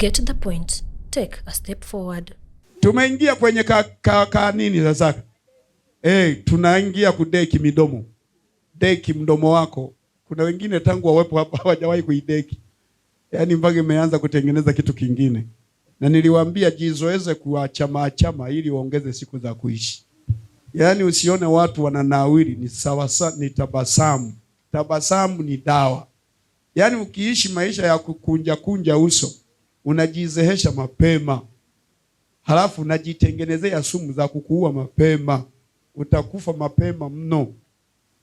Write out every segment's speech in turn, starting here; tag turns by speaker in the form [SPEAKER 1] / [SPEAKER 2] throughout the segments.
[SPEAKER 1] Get the point. Take a step forward.
[SPEAKER 2] Tumeingia kwenye ka nini sasa? Tunaingia kudeki midomo. Deki mdomo wako. Kuna wengine tangu wawepo hapa hawajawahi kuideki. Yaani mpaka imeanza kutengeneza kitu kingine. Na niliwaambia jizoeze kuachama achama ili uongeze siku za kuishi. Yaani usione watu wananawiri, ni sawa ni tabasamu. Tabasamu ni dawa. Yaani ukiishi maisha ya kukunja kunja uso, unajizehesha mapema. Halafu unajitengenezea sumu za kukuua mapema. Utakufa mapema mno.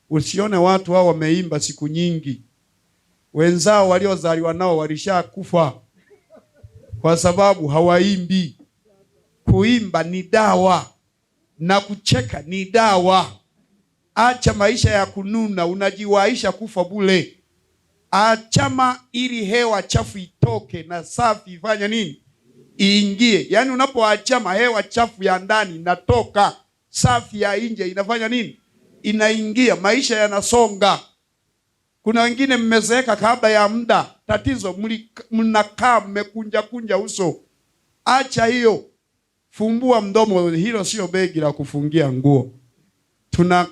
[SPEAKER 2] Usione watu hao wameimba siku nyingi. Wenzao waliozaliwa nao walishakufa. Kwa sababu hawaimbi. Kuimba ni dawa. Na kucheka ni dawa. Acha maisha ya kununa, unajiwaisha kufa bure. Achama ili hewa chafu itoke na safi ifanye nini? Iingie. Yaani unapoachama hewa chafu ya ndani inatoka, safi ya nje inafanya nini? Inaingia, maisha yanasonga. Kuna wengine mmezeeka kabla ya muda. Tatizo mnakaa mmekunja kunja uso. Acha hiyo. Fumbua mdomo, hilo sio begi la kufungia nguo. Tuna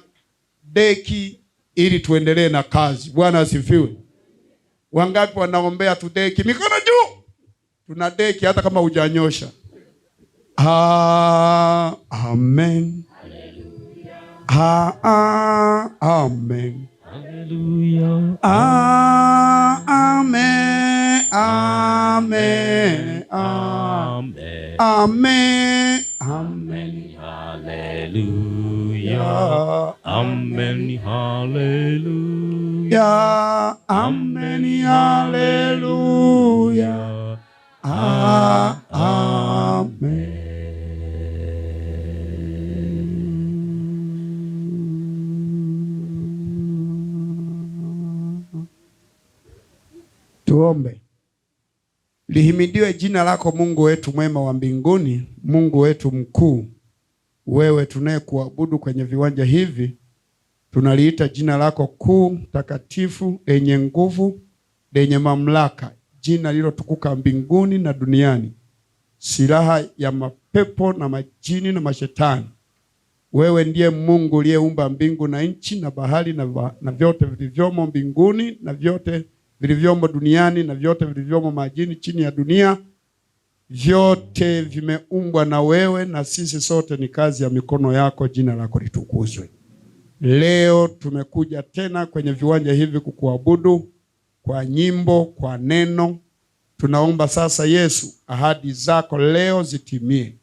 [SPEAKER 2] deki ili tuendelee na kazi. Bwana asifiwe. Wangapi wanaombea tudeki? Mikono juu. Tuna deki hata kama hujanyosha. Amen. Hallelujah. Amen.
[SPEAKER 3] Hallelujah.
[SPEAKER 2] Amen. Amen.
[SPEAKER 3] Amen.
[SPEAKER 2] Amen. Amen.
[SPEAKER 3] Hallelujah. Amen. Hallelujah.
[SPEAKER 2] Amen. Hallelujah. Amen. Tuombe. Lihimidiwe jina lako Mungu wetu mwema wa mbinguni, Mungu wetu mkuu. Wewe tunayekuabudu kwenye viwanja hivi, tunaliita jina lako kuu, takatifu, lenye nguvu, lenye mamlaka, jina lililotukuka mbinguni na duniani, silaha ya mapepo na majini na mashetani. Wewe ndiye Mungu uliyeumba mbingu na nchi na bahari na vyote vilivyomo mbinguni na vyote vilivyomo duniani na vyote vilivyomo majini chini ya dunia. Vyote vimeumbwa na wewe, na sisi sote ni kazi ya mikono yako. Jina lako litukuzwe. Leo tumekuja tena kwenye viwanja hivi kukuabudu kwa nyimbo, kwa neno. Tunaomba sasa Yesu, ahadi zako leo zitimie.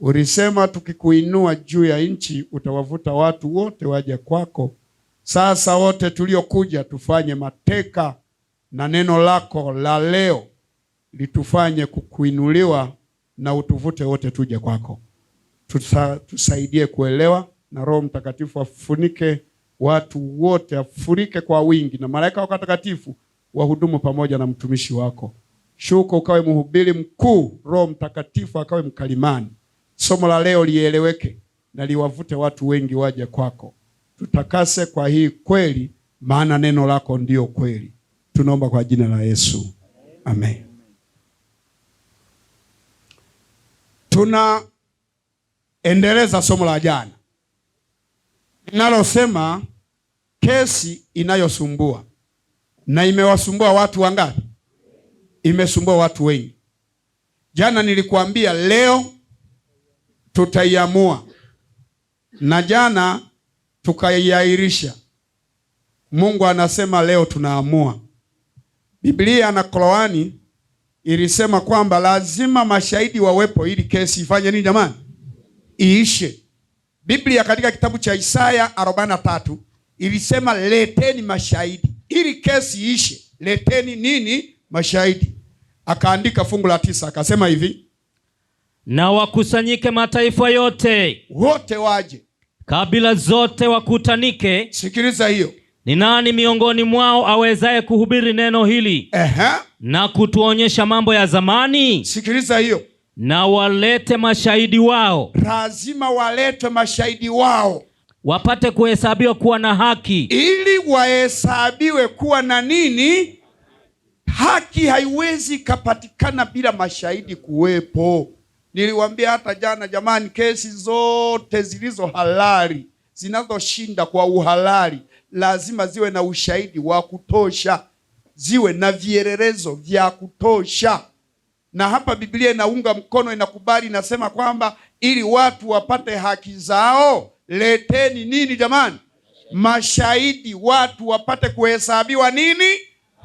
[SPEAKER 2] Ulisema tukikuinua juu ya nchi utawavuta watu wote waje kwako. Sasa wote tuliokuja tufanye mateka, na neno lako la leo litufanye kukuinuliwa na utuvute wote tuje kwako. Tusaidie kuelewa, na Roho Mtakatifu afunike watu wote, afurike kwa wingi, na malaika watakatifu wahudumu pamoja na mtumishi wako. Shuka ukawe mhubiri mkuu, Roho Mtakatifu akawe mkalimani. Somo la leo lieleweke na liwavute watu wengi waje kwako. Tutakase kwa hii kweli, maana neno lako ndio kweli. Tunaomba kwa jina la Yesu. Amen. Tunaendeleza somo la jana linalosema kesi inayosumbua. Na imewasumbua watu wangapi? Imesumbua watu wengi. Jana nilikuambia leo tutaiamua, na jana tukaiahirisha. Mungu anasema leo tunaamua. Biblia na Qur'ani ilisema kwamba lazima mashahidi wawepo ili kesi ifanye nini jamani? Iishe. Biblia katika kitabu cha Isaya 43 ilisema leteni mashahidi ili kesi iishe. Leteni nini? Mashahidi. Akaandika fungu la 9 akasema hivi:
[SPEAKER 3] na wakusanyike mataifa yote,
[SPEAKER 2] wote waje,
[SPEAKER 3] kabila zote wakutanike.
[SPEAKER 2] Sikiliza hiyo.
[SPEAKER 3] Ni nani miongoni mwao awezaye kuhubiri neno hili? Na kutuonyesha mambo ya zamani?
[SPEAKER 2] Sikiliza hiyo.
[SPEAKER 3] Na walete mashahidi wao.
[SPEAKER 2] Lazima walete mashahidi wao.
[SPEAKER 3] Wapate kuhesabiwa kuwa na haki.
[SPEAKER 2] Ili wahesabiwe kuwa na nini? Haki. Haki haiwezi ikapatikana bila mashahidi kuwepo. Niliwaambia hata jana, jamani, kesi zote zilizo halali, zinazoshinda kwa uhalali, lazima ziwe na ushahidi wa kutosha, ziwe na vielelezo vya kutosha. Na hapa Biblia inaunga mkono, inakubali, inasema kwamba ili watu wapate haki zao, leteni nini jamani? Mashahidi, watu wapate kuhesabiwa nini?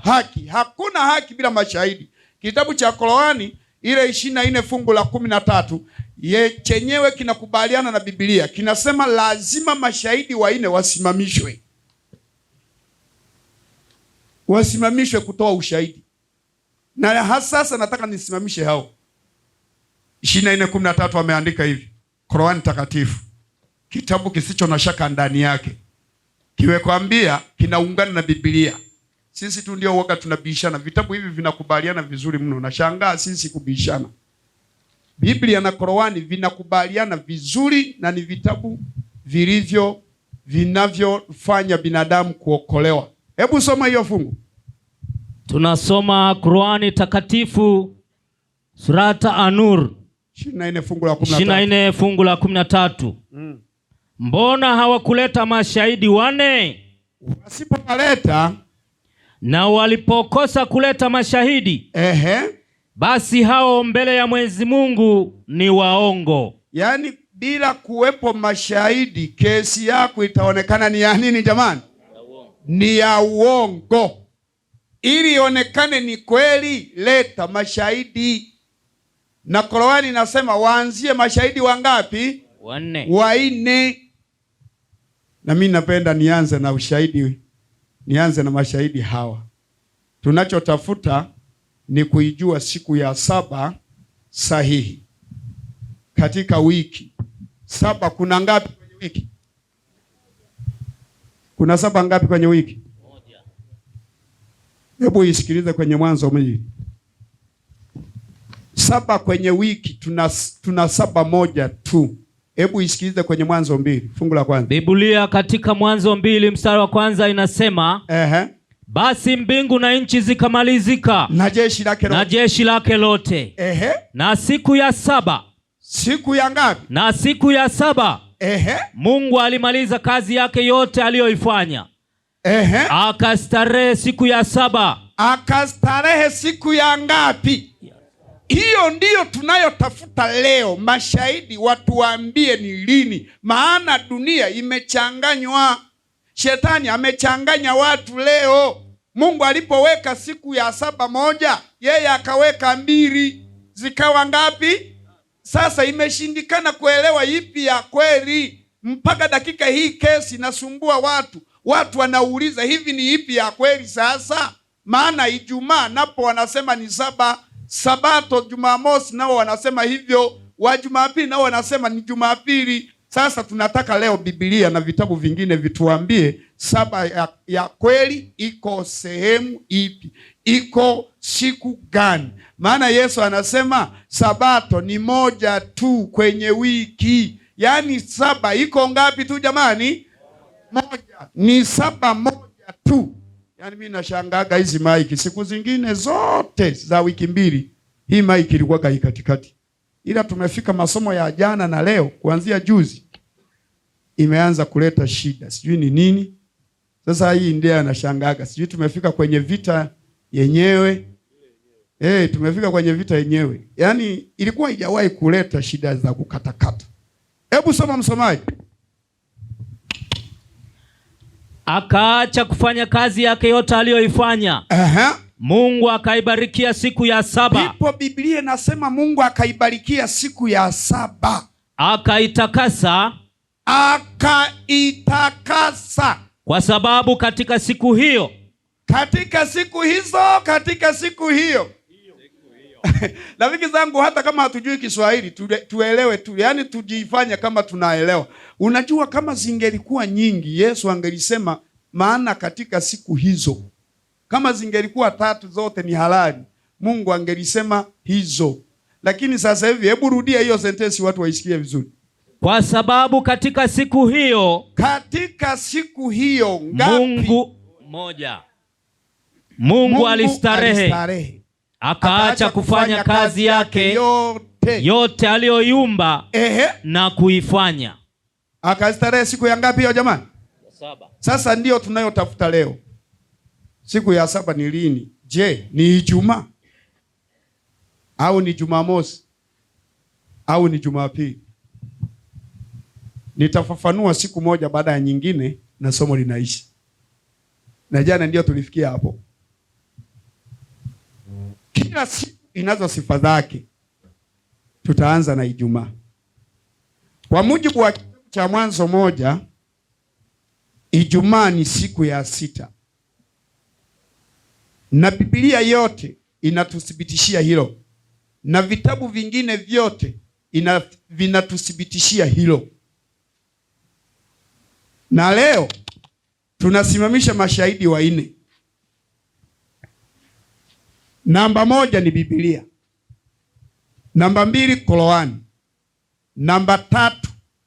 [SPEAKER 2] Haki. Hakuna haki bila mashahidi. Kitabu cha Qur'ani ile 24 fungu la 13 ye chenyewe kinakubaliana na Biblia, kinasema lazima mashahidi wanne wasimamishwe, wasimamishwe kutoa ushahidi. Na sasa nataka nisimamishe hao. 24:13 ameandika hivi, Qur'ani takatifu, kitabu kisicho na shaka ndani yake, kiwekwambia kinaungana na Biblia. Sisi tu ndio woga tunabishana. Vitabu hivi vinakubaliana vizuri mno. Nashangaa sisi kubishana. Biblia na Qur'ani vinakubaliana vizuri na ni vitabu vilivyo vinavyofanya binadamu kuokolewa. Hebu soma hiyo fungu.
[SPEAKER 3] Tunasoma Qur'ani takatifu Surata An-Nur
[SPEAKER 2] 24 fungu la 13.
[SPEAKER 3] 24 fungu la 13. Mbona hawakuleta mashahidi wane?
[SPEAKER 2] Wasipowaleta
[SPEAKER 3] na walipokosa kuleta mashahidi, basi hao mbele ya Mwenyezi Mungu ni waongo.
[SPEAKER 2] Yaani bila kuwepo mashahidi kesi yako itaonekana ni ya nini jamani? Ni ya uongo. Ili ionekane ni kweli, leta mashahidi. Na Qur'ani inasema waanzie mashahidi wangapi?
[SPEAKER 3] Wanne.
[SPEAKER 2] Wanne. Na mimi napenda nianze na ushahidi, nianze na mashahidi hawa. Tunachotafuta ni kuijua siku ya saba sahihi katika wiki. Saba kuna ngapi kwenye wiki? Kuna saba ngapi kwenye wiki?
[SPEAKER 3] Moja.
[SPEAKER 2] Hebu isikilize kwenye Mwanzo 2. Saba kwenye wiki tuna saba moja tu. Hebu isikilize kwenye Mwanzo 2 fungu la kwanza.
[SPEAKER 3] Biblia katika Mwanzo 2 mstari wa kwanza inasema, Basi mbingu na nchi zikamalizika
[SPEAKER 2] na jeshi lake lote.
[SPEAKER 3] Na jeshi lake lote. Na siku ya saba.
[SPEAKER 2] Siku ya ngapi?
[SPEAKER 3] Na siku ya saba. Mungu alimaliza kazi yake yote aliyoifanya. Akastarehe siku ya saba.
[SPEAKER 2] Akastarehe siku ya ngapi? Hiyo ndiyo tunayotafuta leo, mashahidi watuambie ni lini, maana dunia imechanganywa. Shetani amechanganya watu leo. Mungu alipoweka siku ya saba moja, yeye akaweka mbili, zikawa ngapi? Sasa imeshindikana kuelewa ipi ya kweli. Mpaka dakika hii kesi inasumbua watu. Watu wanauliza hivi ni ipi ya kweli sasa? Maana Ijumaa napo wanasema ni saba, Sabato Jumamosi nao wanasema hivyo, wa Jumapili nao wanasema ni Jumapili. Sasa tunataka leo Biblia na vitabu vingine vituambie saba ya kweli iko sehemu ipi, iko siku gani? Maana Yesu anasema Sabato ni moja tu kwenye wiki. Yaani saba iko ngapi tu jamani? Moja. Ni saba moja tu. Yaani mimi nashangaga hizi maiki siku zingine zote za wiki mbili hii maiki ilikuwa katikati. Ila tumefika masomo ya jana na leo kuanzia juzi imeanza kuleta shida. Sijui ni nini. Sasa hii ndiye anashangaga. Sijui tumefika kwenye vita yenyewe. Tumefika kwenye vita yenyewe. Yaani ilikuwa haijawahi kuleta shida za kukatakata. Hebu soma msomaji.
[SPEAKER 3] Akaacha kufanya kazi yake yote aliyoifanya. Mungu akaibarikia siku ya saba.
[SPEAKER 2] Ndipo Biblia inasema Mungu akaibarikia siku ya saba.
[SPEAKER 3] Akaitakasa.
[SPEAKER 2] Akaitakasa.
[SPEAKER 3] Kwa sababu katika siku hiyo.
[SPEAKER 2] Katika siku hizo, katika siku hiyo. Rafiki zangu, hata kama hatujui Kiswahili, tuelewe tu. Yaani tujifanye kama tunaelewa. Unajua kama zingelikuwa nyingi, Yesu angelisema maana katika siku hizo. Kama zingelikuwa tatu zote ni halali, Mungu angelisema hizo. Lakini sasa hivi hebu rudia hiyo sentensi watu waisikie vizuri.
[SPEAKER 3] Kwa sababu katika siku hiyo,
[SPEAKER 2] katika siku hiyo ngapi?
[SPEAKER 3] Mungu moja. Mungu alistarehe.
[SPEAKER 2] Alistarehe.
[SPEAKER 3] Akaacha kufanya kazi yake yote aliyoiumba na kuifanya.
[SPEAKER 2] Akastarehe siku ya ngapi hiyo jamani?
[SPEAKER 3] 7.
[SPEAKER 2] Sasa ndiyo tunayotafuta leo. Siku ya 7 ni lini? Je, ni Ijumaa au ni Jumamosi au ni Jumapili? Nitafafanua siku moja baada ya nyingine na somo linaishi. Na jana ndio tulifikia hapo. Kila siku inazo sifa zake. Tutaanza na Ijumaa. Kwa mujibu wa kitabu cha Mwanzo 1, Ijumaa ni siku ya 6. Na Biblia yote inatuthibitishia hilo. Na vitabu vingine vyote vinatuthibitishia hilo. Na leo tunasimamisha mashahidi 4. Namba 1 ni Biblia. Namba 2 Qur'an. Namba 3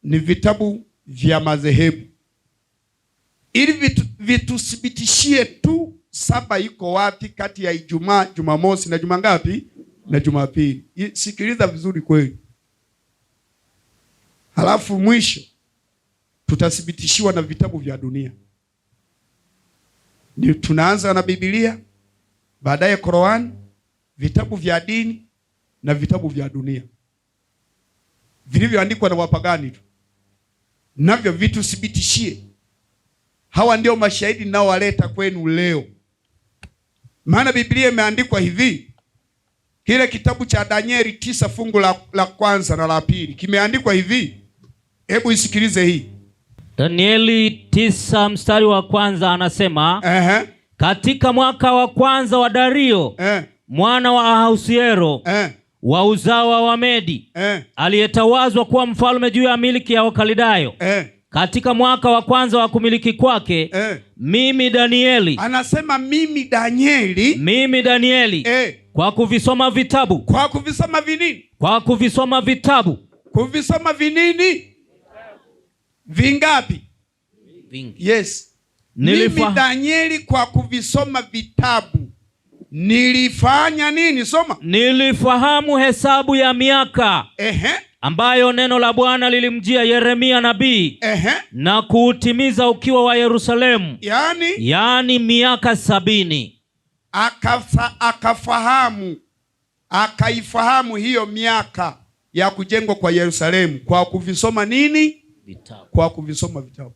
[SPEAKER 2] ni vitabu vya madhehebu. Ili vituthibitishie tu 7 iko wapi kati ya Ijumaa, Jumamosi na Juma ngapi? Na Jumapili. Sikiliza vizuri kweli. Halafu mwisho tutathibitishiwa na vitabu vya dunia. Ni tunaanza na Biblia, baadaye Qur'an, vitabu vya dini na vitabu vya dunia vilivyoandikwa na wapagani tu. Navyo vituthibitishie. Hawa ndio mashahidi ninaowaleta kwenu leo. Maana Biblia imeandikwa hivi. Kile kitabu cha Danieli 9 fungu la kwanza na la pili kimeandikwa hivi. Hebu isikilize hii.
[SPEAKER 3] Danieli 9 mstari wa kwanza anasema, katika mwaka wa kwanza wa Dario, mwana wa Ahasuero, wa uzawa wa Medi, aliyetawazwa kuwa mfalme juu ya miliki ya Wakalidayo, katika mwaka wa kwanza wa kumiliki kwake, mimi Danieli,
[SPEAKER 2] anasema mimi Danieli,
[SPEAKER 3] mimi Danieli, kwa kuvisoma vitabu,
[SPEAKER 2] kwa kuvisoma vinini?
[SPEAKER 3] Kwa kuvisoma vitabu.
[SPEAKER 2] Kuvisoma vinini? Vingapi?
[SPEAKER 3] Vingi.
[SPEAKER 2] Yes. Mimi Danieli kwa kuvisoma vitabu nilifanya nini? Soma.
[SPEAKER 3] Nilifahamu hesabu ya miaka ambayo neno la Bwana lilimjia Yeremia nabii, na kuutimiza ukiwa wa Yerusalemu, yaani miaka 70.
[SPEAKER 2] Akaifahamu hiyo miaka ya kujengwa kwa Yerusalemu kwa kuvisoma nini?
[SPEAKER 3] Vitabu.
[SPEAKER 2] Kwa kuvisoma vitabu.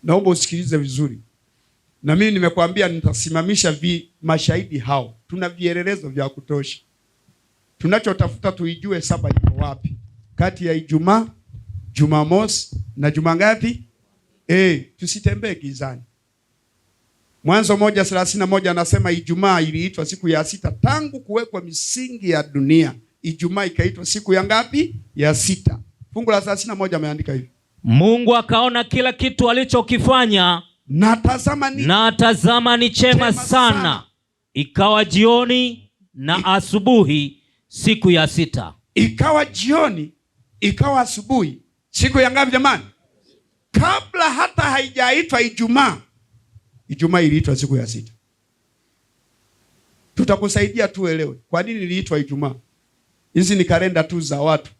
[SPEAKER 2] Naomba usikilize vizuri. Na mimi nimekuambia nitasimamisha mashahidi hao. Tuna vielelezo vya kutosha. Tunachotafuta tuijue 7 iko wapi. Kati ya Ijumaa, Jumamosi na Juma ngapi? Tusitembee gizani. Mwanzo 1:31 anasema Ijumaa iliitwa siku ya 6 tangu kuwekwa misingi ya dunia. Ijumaa ikaitwa siku ya ngapi? Ya 6. Fungu la 31 ameandika hivi.
[SPEAKER 3] Mungu akaona kila kitu alichokifanya,
[SPEAKER 2] na tazama ni
[SPEAKER 3] chema sana. Ikawa jioni na asubuhi siku ya 6.
[SPEAKER 2] Ikawa jioni, ikawa asubuhi siku ya ngapi jamani? Kabla hata haijaitwa Ijumaa, Ijumaa iliitwa siku ya 6. Tutakusaidia tuelewe kwa nini iliitwa Ijumaa. Hizi ni kalenda tu za watu.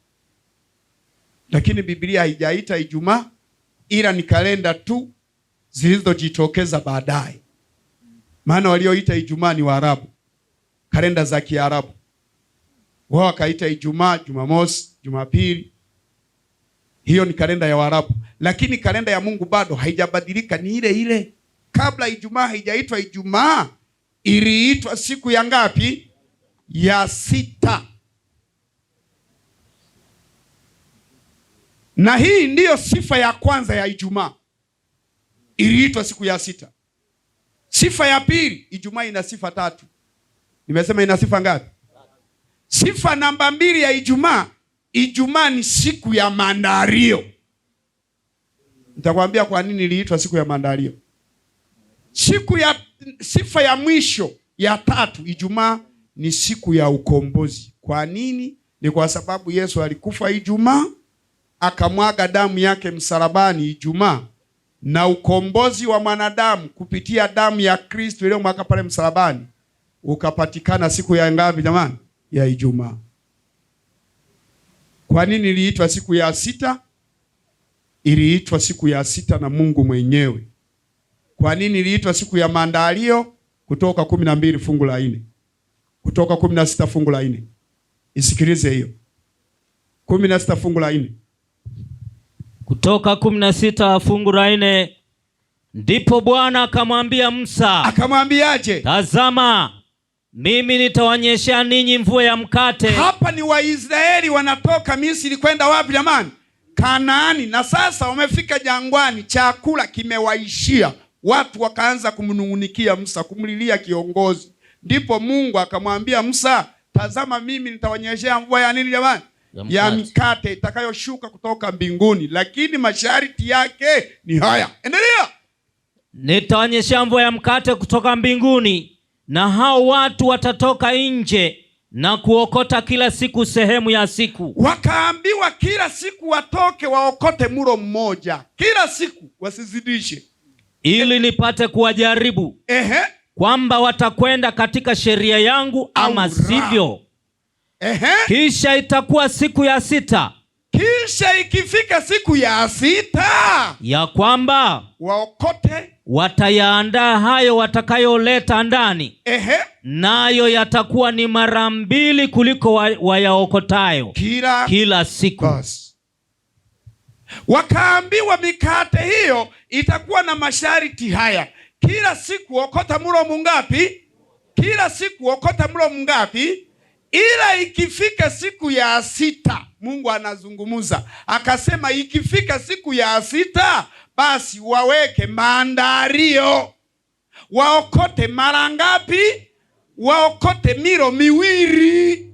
[SPEAKER 2] Lakini Biblia haijaita Ijumaa, ila ni kalenda tu zilizojitokeza baadaye. Maana walioita Ijumaa ni Waarabu. Kalenda za Kiarabu. Wao wakaita Ijumaa, Jumamosi, Jumapili. Hiyo ni kalenda ya Waarabu. Lakini kalenda ya Mungu bado haijabadilika, ni ile ile. Kabla Ijumaa haijaitwa Ijumaa, iliitwa siku ya ngapi? Ya 6. Na hii ndiyo sifa ya kwanza ya Ijumaa. Iliitwa siku ya 6. Sifa ya pili, Ijumaa ina sifa 3. Nimesema ina sifa ngapi? Sifa namba 2 ya Ijumaa, Ijumaa ni siku ya maandalio. Nitakwambia kwa nini iliitwa siku ya maandalio. Sifa ya mwisho ya 3, Ijumaa ni siku ya ukombozi. Kwa nini? Ni kwa sababu Yesu alikufa Ijumaa, akamwaga damu yake msalabani Ijumaa, na ukombozi wa mwanadamu kupitia damu ya Kristo iliyomwaga pale msalabani Ukapatikana siku ya ngapi jamani? Ya Ijumaa. Kwa nini iliitwa siku ya sita? Iliitwa siku ya sita na Mungu mwenyewe. Kwa nini iliitwa siku ya maandalio? Kutoka 12 fungu la 4. Kutoka 16 fungu la 4. Isikilize hiyo. 16 fungu la 4.
[SPEAKER 3] Kutoka 16 fungu la 4. Ndipo Bwana akamwambia Musa.
[SPEAKER 2] Akamwambiaje?
[SPEAKER 3] Tazama, mimi nitawanyeshea ninyi mvua ya mkate.
[SPEAKER 2] Hapa ni Waisraeli wanatoka Misri kwenda wapi jamani? Kanaani. Na sasa wamefika jangwani, chakula kimewaishia. Watu wakaanza kumnung'unikia Musa, kumlilia kiongozi. Ndipo Mungu akamwambia Musa, tazama mimi nitawanyeshea mvua ya nini jamani? Ya mkate itakayoshuka kutoka mbinguni, lakini masharti yake ni haya. Endelea.
[SPEAKER 3] Nitawanyeshea mvua ya mkate kutoka mbinguni, na hao watu watatoka nje na kuokota kila siku sehemu ya siku.
[SPEAKER 2] Wakaambiwa kila siku watoke waokote mlo mmoja, kila siku wasizidishe,
[SPEAKER 3] ili nipate kuwajaribu kwamba watakwenda katika sheria yangu ama sivyo. Kisha itakuwa siku ya sita.
[SPEAKER 2] Kisha ikifika siku ya sita,
[SPEAKER 3] ya kwamba
[SPEAKER 2] waokote,
[SPEAKER 3] watayaandaa hayo watakayoleta ndani. Nayo yatakuwa ni mara mbili kuliko wayaokotayo kila siku.
[SPEAKER 2] Bas. Wakaambiwa mikate hiyo itakuwa na masharti haya. Kila siku okota mlo mungapi? Kila siku okota mlo mungapi? Ila ikifika siku ya sita, Mungu anazungumza akasema, ikifika siku ya sita basi waweke maandario, waokote mara ngapi? Waokote milo miwili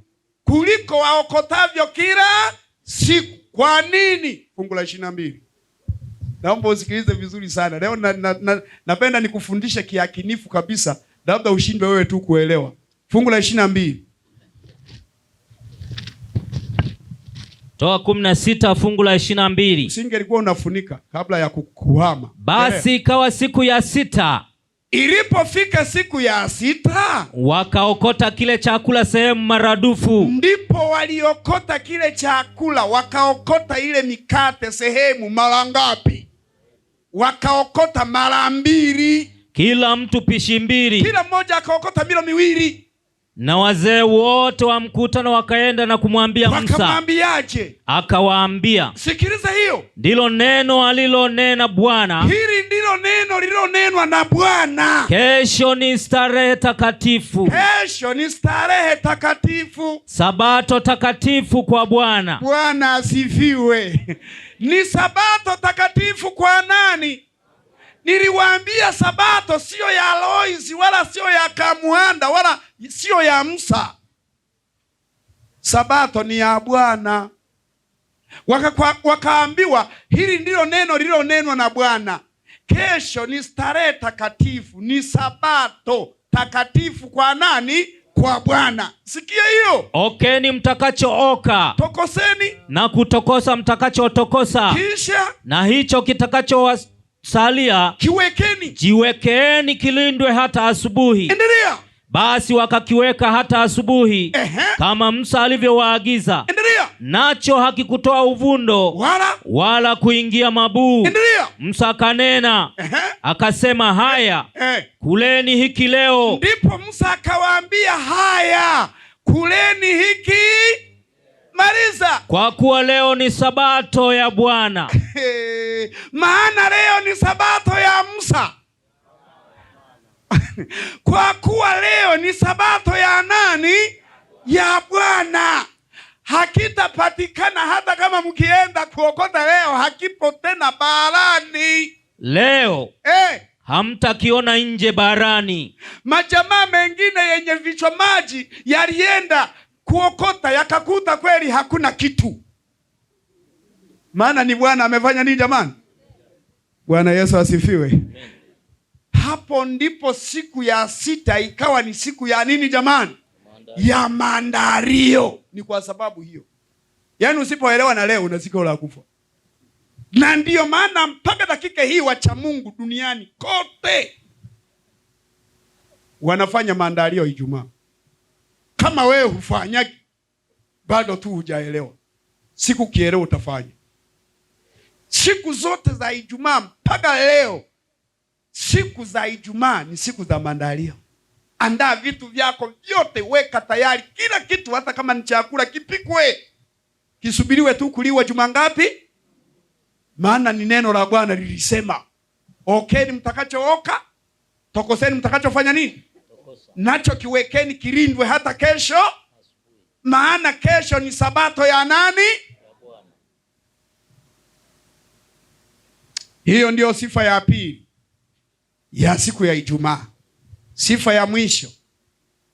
[SPEAKER 2] kuliko waokotavyo kila siku. Kwa nini? Fungu la 22. Naomba usikilize vizuri sana leo. Napenda nikufundishe kiakinifu kabisa, labda ushindwe wewe tu kuelewa. Fungu la 22.
[SPEAKER 3] Toa 16 fungu la 22.
[SPEAKER 2] Usingelikuwa unafunika kabla ya kukuhama.
[SPEAKER 3] Basi ikawa siku ya sita.
[SPEAKER 2] Ilipofika siku ya sita,
[SPEAKER 3] wakaokota kile chakula sehemu maradufu.
[SPEAKER 2] Ndipo waliokota kile chakula, wakaokota ile mikate sehemu mara ngapi? Wakaokota mara mbili.
[SPEAKER 3] Kila mtu pishi mbili.
[SPEAKER 2] Kila mmoja akaokota milo miwili.
[SPEAKER 3] Na wazee wote wa mkutano wakaenda na kumwambia Musa.
[SPEAKER 2] Wakamwambiaje?
[SPEAKER 3] Akawaambia,
[SPEAKER 2] sikiliza hiyo.
[SPEAKER 3] Ndilo neno alilonena Bwana.
[SPEAKER 2] Hili ndilo neno lililonenwa na Bwana.
[SPEAKER 3] Kesho ni starehe takatifu.
[SPEAKER 2] Kesho ni starehe takatifu.
[SPEAKER 3] Sabato takatifu kwa Bwana.
[SPEAKER 2] Bwana asifiwe. Ni sabato takatifu kwa nani? Niliwaambia sabato sio ya Lois wala sio ya Kamuhanda wala sio ya Musa. Sabato ni ya Bwana. Wakaambiwa hili ndilo neno lililonenwa na Bwana. Kesho ni starehe takatifu, ni sabato takatifu kwa nani? Kwa Bwana. Sikia hiyo.
[SPEAKER 3] Okeni mtakachooka.
[SPEAKER 2] Tokoseni.
[SPEAKER 3] Na kutokosa mtakachotokosa.
[SPEAKER 2] Kisha
[SPEAKER 3] na hicho kitakacho salia
[SPEAKER 2] kiwekeni,
[SPEAKER 3] jiwekeeni kilindwe hata asubuhi.
[SPEAKER 2] Endelea.
[SPEAKER 3] Basi wakakiweka hata asubuhi, kama Musa alivyowaagiza.
[SPEAKER 2] Endelea.
[SPEAKER 3] Nacho hakikutoa uvundo wala kuingia mabuu.
[SPEAKER 2] Endelea.
[SPEAKER 3] Musa akanena, akasema, haya, kuleni hiki leo.
[SPEAKER 2] Ndipo Musa akawaambia, haya, kuleni hiki. Maliza.
[SPEAKER 3] Kwa kuwa leo ni sabato ya Bwana.
[SPEAKER 2] Maana leo ni sabato ya Musa. Kwa kuwa leo ni sabato ya nani? Ya Bwana. Hakitapatikana hata kama mkienda kuokota leo, hakipo tena barani.
[SPEAKER 3] Leo hamtakiona nje barani.
[SPEAKER 2] Majamaa mengine yenye vichwa maji yalienda kuokota yakakuta kweli hakuna kitu. Maana ni Bwana amefanya nini jamani? Bwana Yesu asifiwe.
[SPEAKER 3] Amen.
[SPEAKER 2] Hapo ndipo siku ya sita ikawa ni siku ya nini jamani? Ya maandario. Ni kwa sababu hiyo. Yaani usipoelewa na leo unazika la kufa. Na ndiyo maana mpaka dakika hii wacha Mungu duniani kote Wanafanya maandalio Ijumaa. Kama wewe hufanyagi, bado tu hujaelewa. Siku kielewa utafanya. Siku zote za Ijumaa mpaka leo, siku za Ijumaa ni siku za maandalio. Andaa vitu vyako vyote, weka tayari kila kitu, hata kama ni chakula kipikwe, kisubiriwe tu kuliwa juma ngapi? Maana ni neno la Bwana lilisema, okeni mtakachooka, tokoseni mtakachofanya nini, nacho kiwekeni kilindwe hata kesho, maana kesho ni sabato ya nani? Hiyo ndiyo sifa ya pili ya siku ya Ijumaa. Sifa ya mwisho,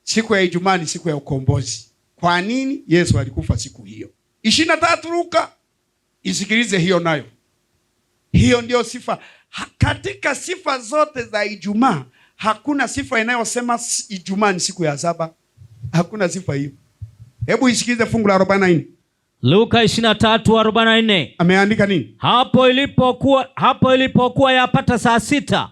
[SPEAKER 2] siku ya Ijumaa ni siku ya ukombozi. Kwa nini? Yesu alikufa siku hiyo. 23 Luka, isikilize hiyo nayo. Hiyo ndiyo sifa. Katika sifa zote za Ijumaa, hakuna sifa inayosema Ijumaa ni siku ya saba. Hakuna sifa hiyo. Hebu isikilize fungu la 44.
[SPEAKER 3] Luka 23:44.
[SPEAKER 2] Ameandika nini?
[SPEAKER 3] Hapo ilipokuwa yapata saa 6.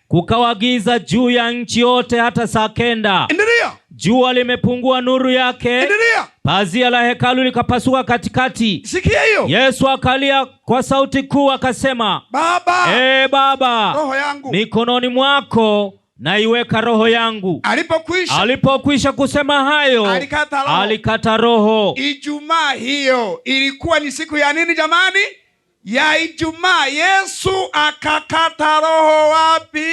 [SPEAKER 3] Kukawa giza juu ya nchi yote hata saa 9.
[SPEAKER 2] Endelea.
[SPEAKER 3] Jua limepungua nuru yake.
[SPEAKER 2] Endelea.
[SPEAKER 3] Pazia la hekalu likapasuka katikati.
[SPEAKER 2] Sikia hiyo.
[SPEAKER 3] Yesu akalia kwa sauti kuu akasema,
[SPEAKER 2] Baba,
[SPEAKER 3] Baba,
[SPEAKER 2] roho yangu
[SPEAKER 3] mikononi mwako naiweka roho yangu. Alipokwisha kusema hayo, alikata roho.
[SPEAKER 2] Ijumaa hiyo ilikuwa ni siku ya nini jamani? Ya Ijumaa. Yesu akakata roho wapi?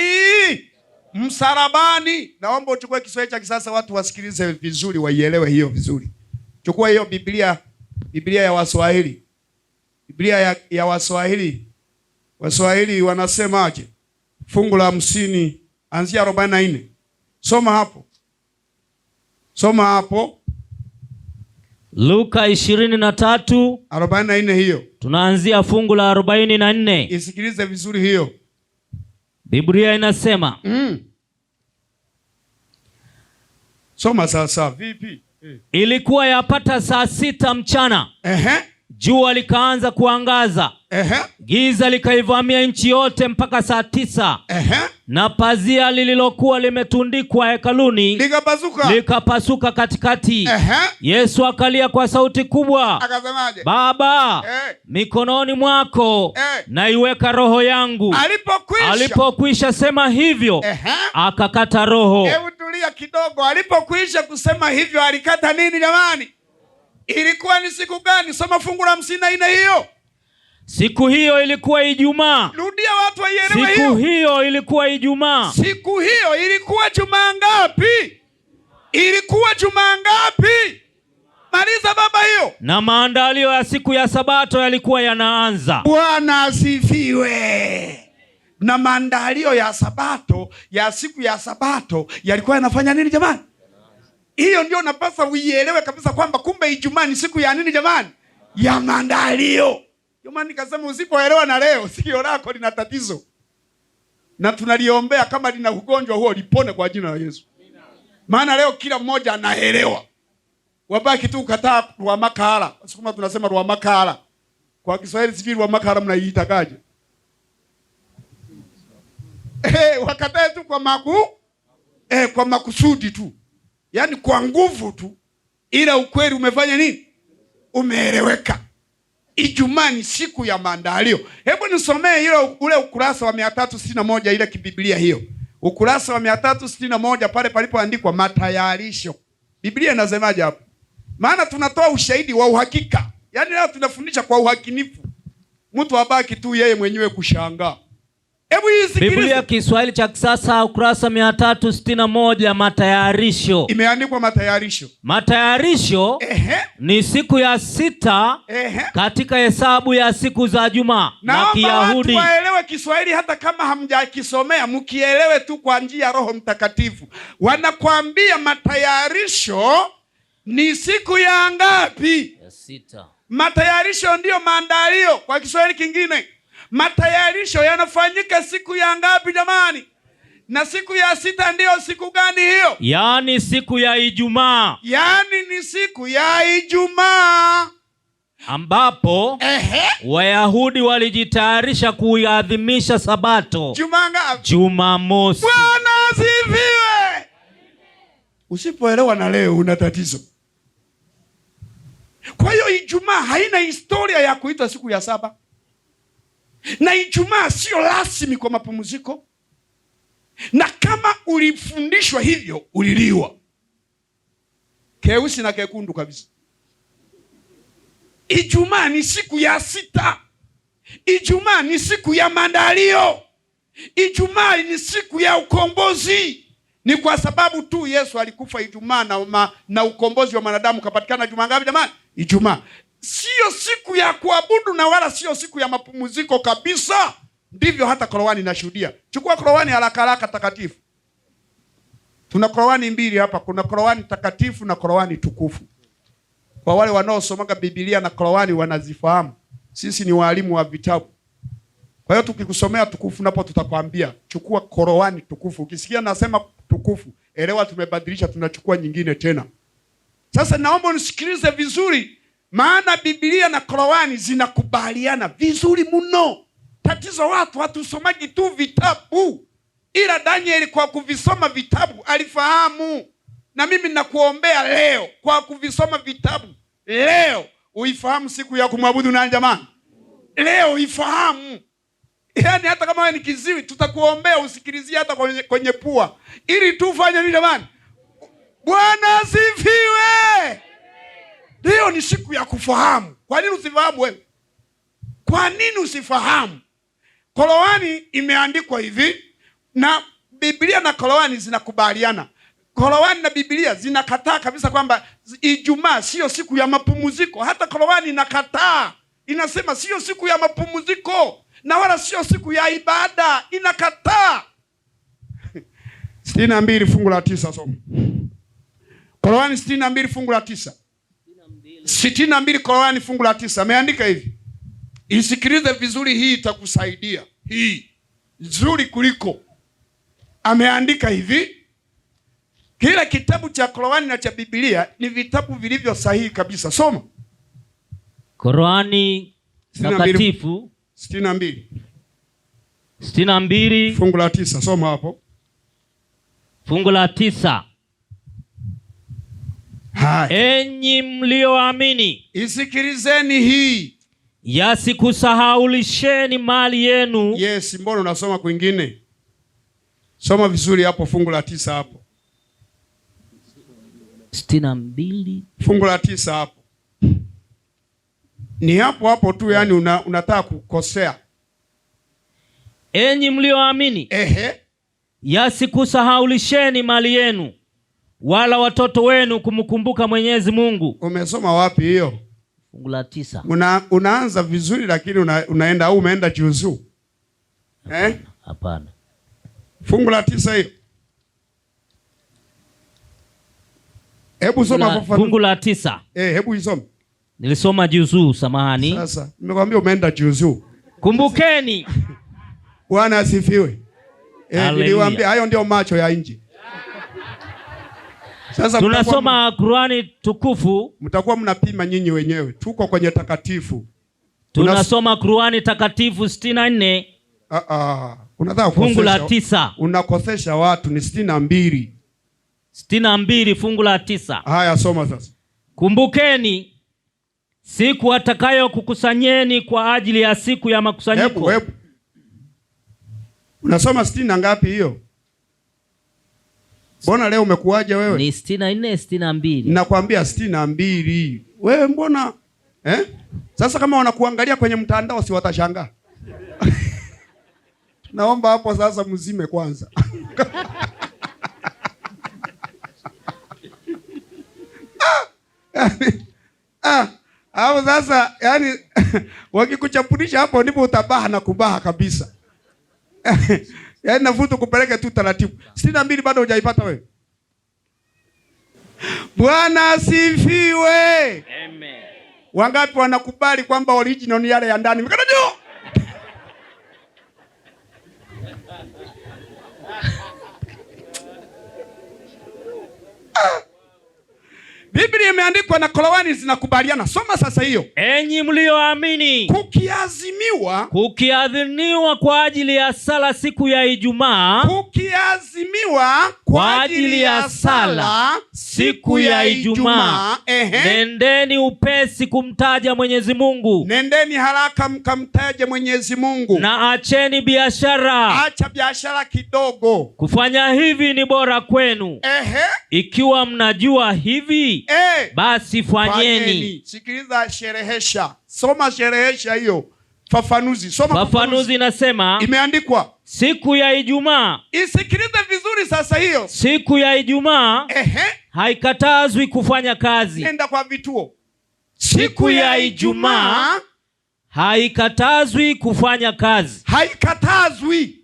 [SPEAKER 2] Msalabani. Naomba uchukue Kiswahili cha kisasa, watu wasikilize vizuri, waielewe hiyo vizuri. Chukua hiyo Biblia, Biblia ya Waswahili. Biblia ya Waswahili. Waswahili wanasemaje? Fungu la 50 anzia 44. Soma hapo. Soma hapo.
[SPEAKER 3] Luka
[SPEAKER 2] 23:44 hiyo.
[SPEAKER 3] Tunaanzia fungu la 44.
[SPEAKER 2] Isikilize vizuri hiyo.
[SPEAKER 3] Biblia inasema.
[SPEAKER 2] Soma sasa vipi?
[SPEAKER 3] Ilikuwa yapata saa 6 mchana. Jua likaanza kuangaza. Giza likaivamia nchi yote mpaka saa 9. Na pazia lililokuwa limetundikwa hekaluni likapasuka katikati. Yesu akalia kwa sauti kubwa,
[SPEAKER 2] akasemaje?
[SPEAKER 3] Baba, mikononi mwako naiweka roho yangu. Alipokwisha sema hivyo, akakata roho.
[SPEAKER 2] Hebu tulia kidogo. Alipokwisha kusema hivyo alikata nini jamani? Ilikuwa ni siku gani? Soma fungu la 54 hiyo.
[SPEAKER 3] Siku hiyo ilikuwa Ijumaa.
[SPEAKER 2] Rudia watu waielewe hiyo.
[SPEAKER 3] Siku hiyo ilikuwa Ijumaa.
[SPEAKER 2] Siku hiyo ilikuwa Jumaa ngapi? Ilikuwa Jumaa ngapi? Maliza baba hiyo.
[SPEAKER 3] Na maandalio ya siku ya Sabato yalikuwa yanaanza.
[SPEAKER 2] Bwana asifiwe. Na maandalio ya Sabato, ya siku ya Sabato yalikuwa yanafanya nini jamani? Hiyo ndio napasa uielewe kabisa kwamba kumbe Ijumaa ni siku ya nini jamani? Ya maandalio. Ndio nikasema usipoelewa na leo sikio lako lina tatizo. Na tunaliombea kama lina ugonjwa huo lipone kwa jina la Yesu. Maana leo kila mmoja anaelewa. Wabaki tu kataa Rwamakara. Sukuma tunasema Rwamakara. Kwa Kiswahili sijui Rwamakara mnaiitakaje. Wakatae tu kwa kwa makusudi tu. Yaani kwa nguvu tu. Ila ukweli umefanya nini? Umeeleweka. Ijumaa ni siku ya maandalio. Hebu nisomee ile ule ukurasa wa 361 ile kibiblia hiyo. Ukurasa wa 361 pale palipoandikwa matayarisho. Biblia inasemaje hapo? Maana tunatoa ushahidi wa uhakika. Yaani leo tunafundisha kwa uhakinifu. Mtu abaki tu yeye mwenyewe kushangaa. Hebu isikilize.
[SPEAKER 3] Biblia Kiswahili cha kisasa ukurasa 361 matayarisho.
[SPEAKER 2] Imeandikwa matayarisho.
[SPEAKER 3] Matayarisho ni siku ya 6 katika hesabu ya siku za juma na Kiyahudi.
[SPEAKER 2] Naomba watu waelewe Kiswahili hata kama hamjakisomea, mkielewe tu kwa njia ya Roho Mtakatifu. Wanakuambia matayarisho ni siku ya ngapi?
[SPEAKER 3] Ya 6.
[SPEAKER 2] Matayarisho ndiyo maandalio kwa Kiswahili kingine. Matayarisho yanafanyika siku ya ngapi jamani? Na siku ya 6 ndiyo siku gani hiyo?
[SPEAKER 3] Yaani siku ya Ijumaa.
[SPEAKER 2] Yaani ni siku ya Ijumaa
[SPEAKER 3] ambapo Wayahudi walijitayarisha kuiadhimisha Sabato.
[SPEAKER 2] Jumaa ngapi?
[SPEAKER 3] Jumamosi.
[SPEAKER 2] Bwana asifiwe. Usipoelewa na leo una tatizo. Kwa hiyo Ijumaa haina historia ya kuitwa siku ya saba, na Ijumaa sio rasmi kwa mapumziko, na kama ulifundishwa hivyo uliliwa keusi na kekundu kabisa. Ijumaa ni siku ya sita. Ijumaa ni siku ya maandalio. Ijumaa ni siku ya ukombozi. Ni kwa sababu tu Yesu alikufa Ijumaa na ukombozi wa mwanadamu kapatikana Ijumaa ngapi jamani? Ijumaa. Sio siku ya kuabudu na wala sio siku ya mapumziko kabisa. Ndivyo hata Qur'ani inashuhudia. Chukua Qur'ani haraka haraka takatifu. Tuna Qur'ani mbili hapa, kuna Qur'ani takatifu na Qur'ani tukufu. Kwa wale wanaosomaga Biblia na Qur'ani wanazifahamu. Sisi ni walimu wa vitabu. Kwa hiyo tukikusomea tukufu napo tutakwambia chukua Qur'ani tukufu. Ukisikia nasema tukufu, elewa tumebadilisha, tunachukua nyingine tena. Sasa naomba unisikilize vizuri, maana Biblia na Qur'ani zinakubaliana vizuri mno. Tatizo watu hatusomaji tu vitabu, ila Danieli kwa kuvisoma vitabu alifahamu. Na mimi nakuombea leo kwa kuvisoma vitabu leo uifahamu siku ya kumwabudu nani jamani? Leo ifahamu. Yaani hata kama wewe ni kiziwi tutakuombea usikilizie hata kwenye pua ili tu ufanye nini jamani? Bwana asifiwe. Leo ni siku ya kufahamu. Kwa nini usifahamu wewe? Kwa nini usifahamu? Qur'ani imeandikwa hivi na Biblia na Qur'ani zinakubaliana. Qur'ani na Biblia zinakataa kabisa kwamba Ijumaa sio siku ya mapumziko. Hata Qur'ani inakataa. Inasema sio siku ya mapumziko na wala sio siku ya ibada. Inakataa. 62 fungu la 9 soma. Qur'ani 62 fungu la 9. 62 Qur'ani fungu la 9 ameandika hivi. Isikilize vizuri, hii itakusaidia. Hii nzuri kuliko. Ameandika hivi. Kila kitabu cha Qur'ani na cha Biblia ni vitabu vilivyo sahihi kabisa. Soma.
[SPEAKER 3] Qur'ani takatifu
[SPEAKER 2] 62.
[SPEAKER 3] 62
[SPEAKER 2] fungu la 9, soma hapo.
[SPEAKER 3] Fungu la 9.
[SPEAKER 2] Hai.
[SPEAKER 3] Enyi mlioamini,
[SPEAKER 2] isikilizeni hii.
[SPEAKER 3] Yasikusahaulisheni mali yenu.
[SPEAKER 2] Yes, mbona unasoma kwingine? Soma vizuri hapo fungu la 9 hapo.
[SPEAKER 3] 62
[SPEAKER 2] fungu la 9 hapo. Ni hapo hapo tu, yani unataka kukosea.
[SPEAKER 3] Enyi mlioamini,
[SPEAKER 2] ehe,
[SPEAKER 3] yasikusahaulisheni mali yenu wala watoto wenu kumkumbuka Mwenyezi Mungu.
[SPEAKER 2] Umesoma wapi hiyo?
[SPEAKER 3] Fungu la 9.
[SPEAKER 2] Unaanza vizuri lakini unaenda au umeenda juzuu?
[SPEAKER 3] Hapana.
[SPEAKER 2] Fungu la 9 hiyo. Hebu soma
[SPEAKER 3] fungu la 9.
[SPEAKER 2] Hebu isome.
[SPEAKER 3] Nilisoma juzuu, samahani.
[SPEAKER 2] Sasa nimekwambia umeenda juzuu.
[SPEAKER 3] Kumbukeni.
[SPEAKER 2] Bwana asifiwe. Niliwaambia hayo ndio macho ya nje. Sasa
[SPEAKER 3] tunasoma Qur'ani tukufu.
[SPEAKER 2] Mtakuwa mnapima nyinyi wenyewe. Tuko kwenye takatifu.
[SPEAKER 3] Tunasoma Qur'ani takatifu 64.
[SPEAKER 2] Unataka
[SPEAKER 3] fungu la 9.
[SPEAKER 2] Unakosesha watu, ni 62.
[SPEAKER 3] 62 fungu la 9.
[SPEAKER 2] Haya, soma sasa.
[SPEAKER 3] Kumbukeni siku atakayo kukusanyeni kwa ajili ya siku ya makusanyiko.
[SPEAKER 2] Hebu. Unasoma 60 na ngapi hiyo? Mbona leo umekuaje wewe?
[SPEAKER 3] Ni 64, 62.
[SPEAKER 2] Nakwambia 62. Wewe mbona eh? Sasa kama wanakuangalia kwenye mtandao si watashangaa? Naomba hapo sasa mzime kwanza. Hapo sasa yani wakikuchapunisha hapo ndipo utabaha na kubaha kabisa. Yaani nafutu kupeleke tu taratibu. 62 bado hujaipata wewe. Bwana asifiwe.
[SPEAKER 3] Amen.
[SPEAKER 2] Wangapi wanakubali kwamba original ni yale ya ndani? Mikono juu. Biblia imeandika Imeandikwa na Qur'ani zinakubaliana. Soma sasa hiyo.
[SPEAKER 3] Enyi mlioamini,
[SPEAKER 2] Kukiazimiwa,
[SPEAKER 3] kukiadhiniwa kwa ajili ya sala siku ya Ijumaa,
[SPEAKER 2] kukiazimiwa
[SPEAKER 3] kwa ajili ya sala siku ya Ijumaa, nendeni upesi kumtaja Mwenyezi Mungu.
[SPEAKER 2] Nendeni haraka mkamtaje Mwenyezi Mungu.
[SPEAKER 3] Na acheni biashara.
[SPEAKER 2] Acha biashara kidogo.
[SPEAKER 3] Kufanya hivi ni bora kwenu. Ikiwa mnajua hivi, basi fanyeni.
[SPEAKER 2] Sikiliza, sherehesha. Soma sherehesha hiyo. Fafanuzi. Soma
[SPEAKER 3] fafanuzi inasema,
[SPEAKER 2] imeandikwa
[SPEAKER 3] siku ya Ijumaa.
[SPEAKER 2] Isikilize vizuri sasa hiyo.
[SPEAKER 3] Siku ya Ijumaa haikatazwi kufanya kazi.
[SPEAKER 2] Nenda kwa vituo.
[SPEAKER 3] Siku ya Ijumaa haikatazwi kufanya kazi.
[SPEAKER 2] Haikatazwi.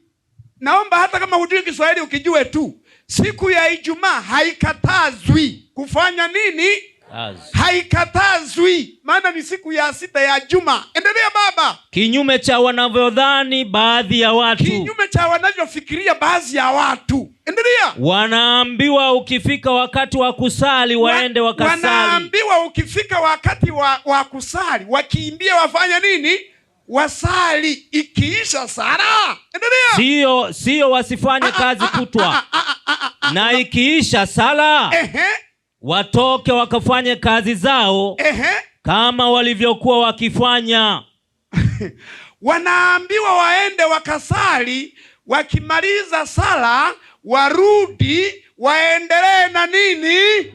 [SPEAKER 2] Naomba hata kama hujui Kiswahili ukijue tu. Siku ya Ijumaa haikatazwi kufanya nini?
[SPEAKER 3] Kazi.
[SPEAKER 2] Haikatazwi, maana ni siku ya sita ya juma. Endelea baba.
[SPEAKER 3] Kinyume cha wanavyodhani baadhi ya watu.
[SPEAKER 2] Kinyume cha wanavyofikiria baadhi ya watu. Endelea.
[SPEAKER 3] Wanaambiwa ukifika wakati wa kusali waende wakasali.
[SPEAKER 2] Wanaambiwa ukifika wakati wa kusali wakimbie wafanye nini? Wasali. Ikiisha sala. Endelea.
[SPEAKER 3] Sio wasifanye kazi kutwa. Na ikiisha sala, watoke wakafanye kazi zao kama walivyokuwa wakifanya.
[SPEAKER 2] Wanaambiwa waende wakasali, wakimaliza sala warudi waendelee na nini?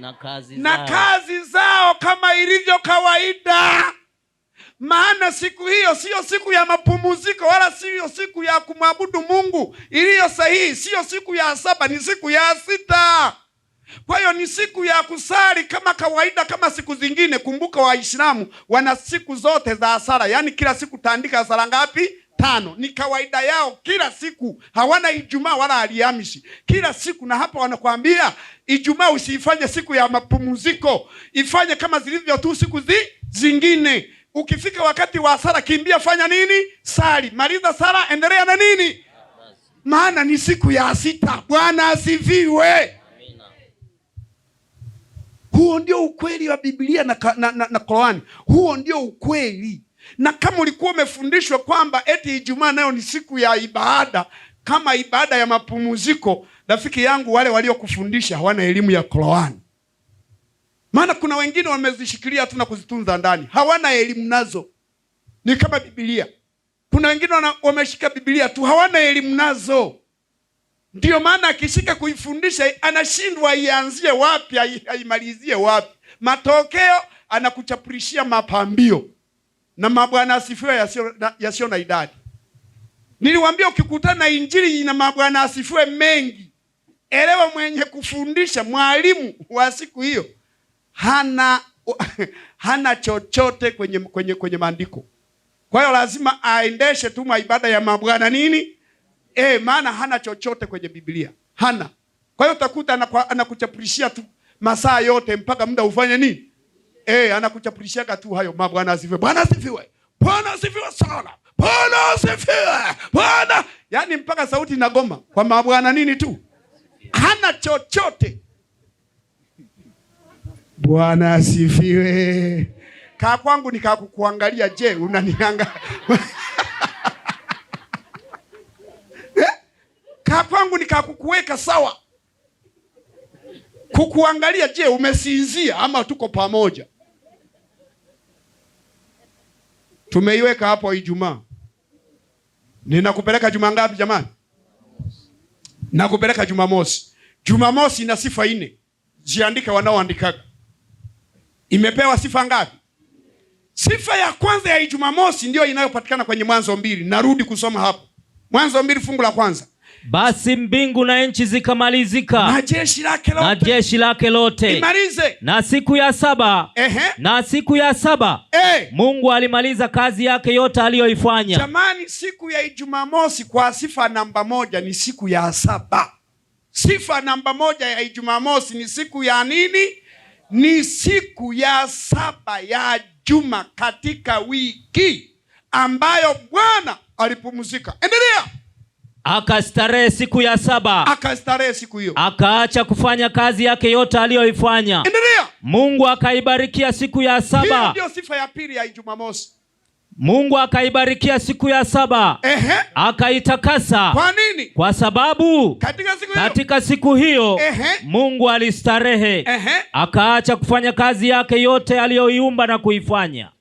[SPEAKER 3] Na
[SPEAKER 2] kazi zao kama ilivyo kawaida. Maana siku hiyo sio siku ya mapumziko wala sio siku ya kumwabudu Mungu iliyo sahihi. Sio siku ya saba, ni siku ya sita. Kwa hiyo ni siku ya kusali kama kawaida, kama siku zingine. Kumbuka Waislamu wana siku zote za sala, yaani kila siku taandika sala ngapi? 5. Ni kawaida yao kila siku, hawana Ijumaa wala Alhamisi, kila siku. Na hapa wanakuambia Ijumaa usiifanye siku ya mapumziko, ifanye kama zilivyo tu siku zingine. Ukifika wakati wa sala kimbia, fanya nini? Sali. Maliza sala, endelea na nini? Maana ni siku ya sita. Bwana asifiwe. Huo ndio ukweli wa Biblia na Qur'ani. Huo ndio ukweli. Na kama ulikuwa umefundishwa kwamba eti Ijumaa nayo ni siku ya ibada, kama ibada ya mapumziko, rafiki yangu, wale waliokufundisha hawana elimu ya Qur'ani. Maana kuna wengine wamezishikilia tu na kuzitunza ndani, hawana elimu nazo. Ni kama Biblia. Kuna wengine wameshika Biblia tu, hawana elimu nazo. Ndio maana akishika kuifundisha anashindwa ianzie wapi, aimalizie wapi. Matokeo anakuchapurishia mapambio na mabwana asifiwe yasio na idadi. Niliwaambia ukikutana na injili ina mabwana asifiwe mengi, elewa mwenye kufundisha, mwalimu wa siku hiyo hana chochote kwenye maandiko. Kwa hiyo lazima aendeshe tu ibada ya mabwana nini? Maana hana chochote kwenye Biblia. Hana. Kwa hiyo utakuta anakuchapurishia tu masaa yote mpaka muda ufanye nini? Anakuchapurishia tu hayo mabwana asifiwe. Bwana asifiwe. Bwana asifiwe sana. Bwana asifiwe. Bwana, yaani mpaka sauti inagoma kwa mabwana nini tu. Hana chochote. Bwana asifiwe. Kaa kwangu nikakuangalia, je, unaniangalia? Kaa kwangu nikakukuweka sawa. Kukuangalia, je, umesinzia ama tuko pamoja? Tumeiweka hapo Ijumaa. Ninakupeleka juma ngapi jamani? Nakupeleka Jumamosi. Jumamosi ina sifa 4. Jiandike wanaoandikaga. Imepewa sifa ngapi? Sifa ya kwanza ya Jumamosi ndio inayopatikana kwenye Mwanzo 2. Narudi kusoma hapo. Mwanzo 2 fungu la kwanza.
[SPEAKER 3] Basi mbingu na nchi zikamalizika,
[SPEAKER 2] na jeshi lake lote.
[SPEAKER 3] Na jeshi lake lote.
[SPEAKER 2] Imalize.
[SPEAKER 3] Na siku ya saba. Na siku ya saba. Mungu alimaliza kazi yake yote aliyoifanya.
[SPEAKER 2] Jamani, siku ya Jumamosi kwa sifa namba 1 ni siku ya saba. Sifa namba 1 ya Jumamosi ni siku ya nini? Ni siku ya saba ya juma katika wiki ambayo Bwana alipumzika. Endelea.
[SPEAKER 3] Akastarehe siku ya saba.
[SPEAKER 2] Akastarehe siku hiyo.
[SPEAKER 3] Akaacha kufanya kazi yake yote aliyoifanya.
[SPEAKER 2] Endelea.
[SPEAKER 3] Mungu akaibarikia siku ya
[SPEAKER 2] Hiyo
[SPEAKER 3] saba.
[SPEAKER 2] ndio sifa ya pili ya Jumamosi.
[SPEAKER 3] Mungu akaibarikia siku ya saba, akaitakasa.
[SPEAKER 2] Kwa nini?
[SPEAKER 3] Kwa sababu
[SPEAKER 2] Katika siku hiyo
[SPEAKER 3] katika siku hiyo Mungu alistarehe, akaacha kufanya kazi yake yote aliyoiumba na kuifanya.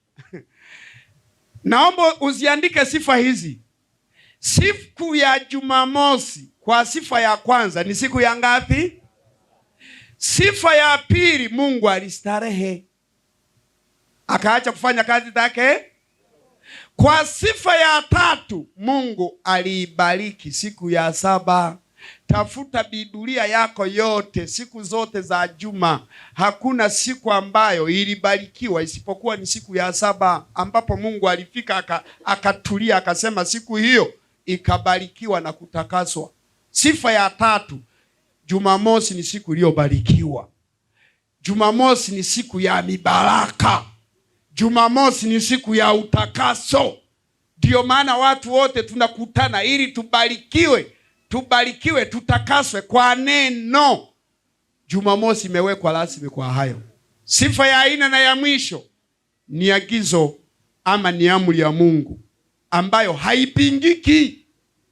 [SPEAKER 2] Naomba uziandike sifa hizi. Siku ya Jumamosi kwa sifa ya kwanza ni siku ya ngapi? Sifa ya pili, Mungu alistarehe akaacha kufanya kazi zake. Kwa sifa ya tatu, Mungu aliibariki siku ya saba. Tafuta Biblia yako yote, siku zote za juma, hakuna siku ambayo ilibarikiwa isipokuwa ni siku ya saba, ambapo Mungu alifika akatulia, akasema siku hiyo ikabarikiwa na kutakaswa. Sifa ya tatu, Jumamosi ni siku iliyobarikiwa. Jumamosi ni siku ya mibaraka. Jumamosi ni siku ya utakaso. Ndiyo maana watu wote tunakutana ili tubarikiwe, tubarikiwe, tutakaswe kwa neno. Jumamosi imewekwa rasmi kwa hayo. Sifa ya aina na ya mwisho ni agizo ama ni amri ya Mungu ambayo haipingiki.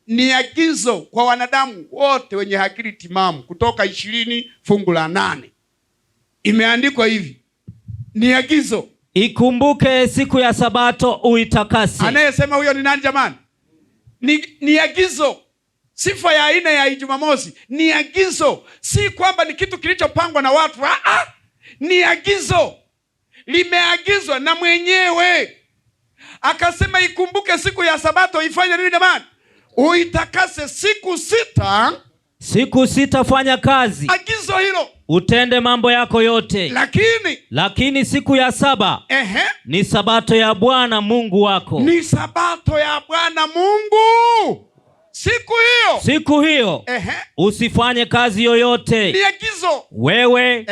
[SPEAKER 2] Ni agizo kwa wanadamu wote wenye akili timamu. Kutoka 20 fungu la 8 imeandikwa hivi, ni agizo.
[SPEAKER 3] Ikumbuke siku ya Sabato uitakase.
[SPEAKER 2] Anayesema huyo ni nani jamani? Ni agizo. Sifa ya aina ya Jumamosi ni agizo, si kwamba ni kitu kilichopangwa na watu. Ni agizo, limeagizwa na mwenyewe. Akasema ikumbuke siku ya Sabato ifanye nini jamani? Uitakase siku sita.
[SPEAKER 3] Siku sita fanya kazi.
[SPEAKER 2] Agizo hilo.
[SPEAKER 3] Utende mambo yako yote.
[SPEAKER 2] Lakini
[SPEAKER 3] siku ya saba ni Sabato ya Bwana Mungu wako.
[SPEAKER 2] Ni Sabato ya Bwana Mungu. Siku hiyo.
[SPEAKER 3] Siku hiyo. Usifanye kazi yoyote.
[SPEAKER 2] Ni agizo.
[SPEAKER 3] Wewe,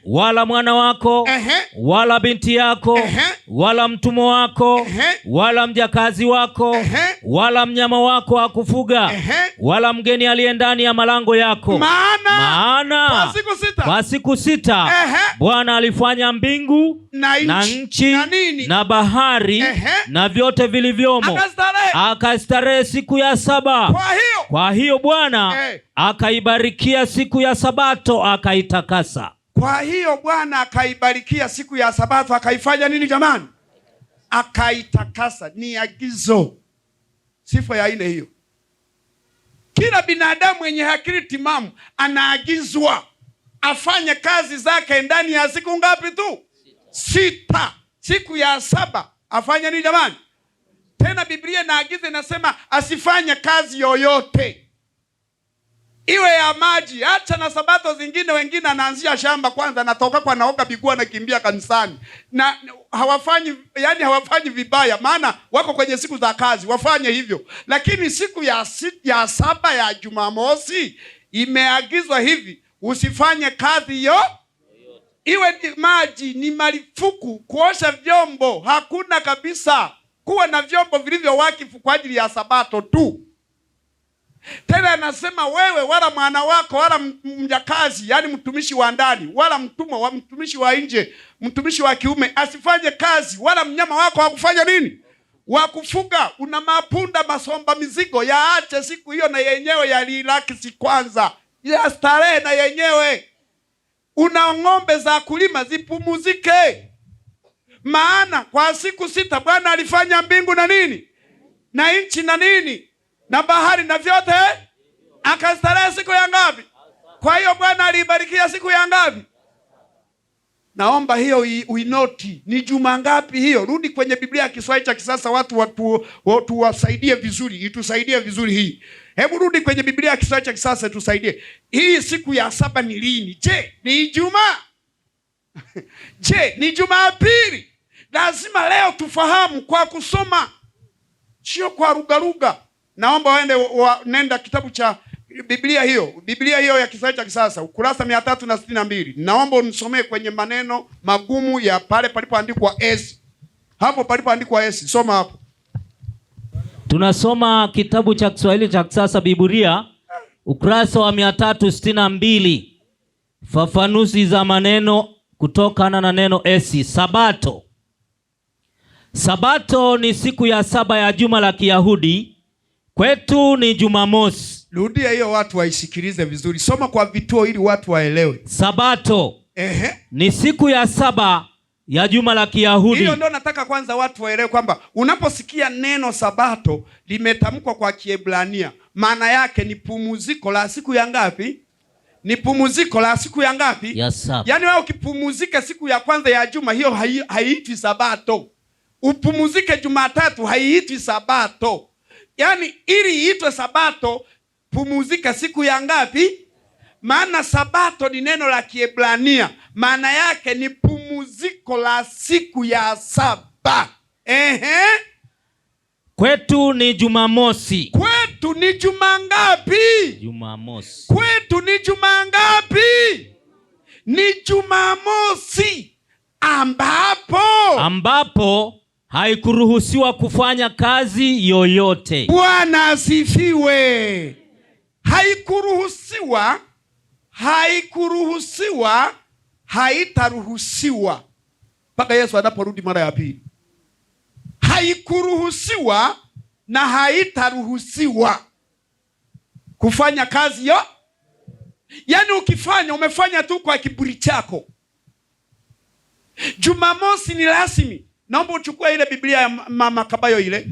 [SPEAKER 3] wala mwana wako, wala binti yako, wala mtumwa wako, wala mjakazi wako, wala mnyama wako wa kufuga, wala mgeni aliye ndani ya malango yako.
[SPEAKER 2] Maana
[SPEAKER 3] Maana
[SPEAKER 2] kwa siku sita.
[SPEAKER 3] kwa siku sita Bwana alifanya mbingu
[SPEAKER 2] na
[SPEAKER 3] na
[SPEAKER 2] nchi,
[SPEAKER 3] nchi,
[SPEAKER 2] na nini?
[SPEAKER 3] na bahari, na vyote vilivyomo.
[SPEAKER 2] Akastarehe.
[SPEAKER 3] Akastarehe siku ya saba.
[SPEAKER 2] Kwa hiyo,
[SPEAKER 3] Kwa hiyo Bwana akaibarikia siku ya Sabato akaitakasa.
[SPEAKER 2] Kwa hiyo Bwana akaibarikia siku ya Sabato akaifanya nini jamani? Akaitakasa. Ni agizo. Sifa ya aina hiyo. Kila binadamu mwenye akili timamu anaagizwa afanye kazi zake ndani ya siku ngapi tu? 6. Siku ya saba afanye nini jamani? Tena Biblia inaagiza, inasema asifanye kazi yoyote, iwe ya maji. Acha na sabato zingine, wengine anaanzia shamba kwanza, anatoka kwa naoga miguu, anakimbia kanisani. Na hawafanyi, yani hawafanyi vibaya, maana wako kwenye siku za kazi, wafanye hivyo. Lakini siku ya saba ya Jumamosi imeagizwa hivi, usifanye kazi yo, iwe ni maji, ni marufuku kuosha vyombo, hakuna kabisa. Kuwa na vyombo vilivyo wakifu kwa ajili ya sabato tu. Tena anasema wewe wala mwana wako wala mjakazi, yani mtumishi wa ndani, wala mtumwa wa mtumishi wa nje, mtumishi wa kiume asifanye kazi, wala mnyama wako wa kufanya nini? Wa kufuga. Una mapunda masomba mizigo, yaache siku hiyo na yenyewe yalilakisi kwanza, ya starehe na yenyewe. Una ng'ombe za kulima zipumuzike. Maana kwa siku sita Bwana alifanya mbingu na nini? Na nchi na nini? Na bahari na vyote. Akastarehe siku ya ngapi? Kwa hiyo Bwana aliibarikia siku ya ngapi? Naomba hiyo uinoti. Ni juma ngapi hiyo? Rudi kwenye Biblia ya Kiswahili cha kisasa, watu wasaidie vizuri, itusaidie vizuri hii. Hebu rudi kwenye Biblia ya Kiswahili cha kisasa itusaidie. Hii siku ya saba ni lini? Je, ni Ijumaa? Je, ni Jumapili? Lazima leo tufahamu kwa kusoma, sio kwa rugaruga. Naomba waende nenda kitabu cha Biblia hiyo, Biblia hiyo ya Kiswahili cha kisasa, ukurasa 362. Naomba unisomee kwenye maneno magumu ya pale palipoandikwa S. Hapo palipoandikwa S, soma hapo.
[SPEAKER 3] Tunasoma kitabu cha Kiswahili cha kisasa Biblia, ukurasa wa 362. Fafanuzi za maneno kutokana na neno esi, Sabato. Sabato ni siku ya saba ya juma la Kiyahudi, kwetu ni Jumamosi.
[SPEAKER 2] Rudia hiyo watu waisikilize vizuri. Soma kwa vituo ili watu waelewe.
[SPEAKER 3] Sabato ni siku ya saba ya juma la Kiyahudi.
[SPEAKER 2] Hiyo ndio nataka kwanza watu waelewe kwamba unaposikia neno Sabato limetamkwa kwa Kiebrania, maana yake ni pumziko la siku ya ngapi? Ni pumziko la siku ya ngapi?
[SPEAKER 3] Ya saba.
[SPEAKER 2] Yaani wewe ukipumzika siku ya kwanza ya juma, hiyo haiitwi Sabato. Upumzike Jumatatu, haiitwi Sabato. Yaani ili iitwe Sabato, pumzika siku ya ngapi? Maana Sabato ni neno la Kiebrania, maana yake ni pumziko la siku ya saba.
[SPEAKER 3] Kwetu ni Jumamosi.
[SPEAKER 2] Kwetu ni juma ngapi?
[SPEAKER 3] Jumamosi.
[SPEAKER 2] Kwetu ni juma ngapi? Ni Jumamosi ambapo
[SPEAKER 3] haikuruhusiwa kufanya kazi yoyote.
[SPEAKER 2] Bwana asifiwe. Haikuruhusiwa, haikuruhusiwa, haitaruhusiwa mpaka Yesu anaporudi mara ya pili. Haikuruhusiwa na haitaruhusiwa kufanya kazi yo. Yaani ukifanya umefanya tu kwa kiburi chako. Jumamosi ni rasmi. Naomba uchukue ile Biblia ya Mama Kabayo ile.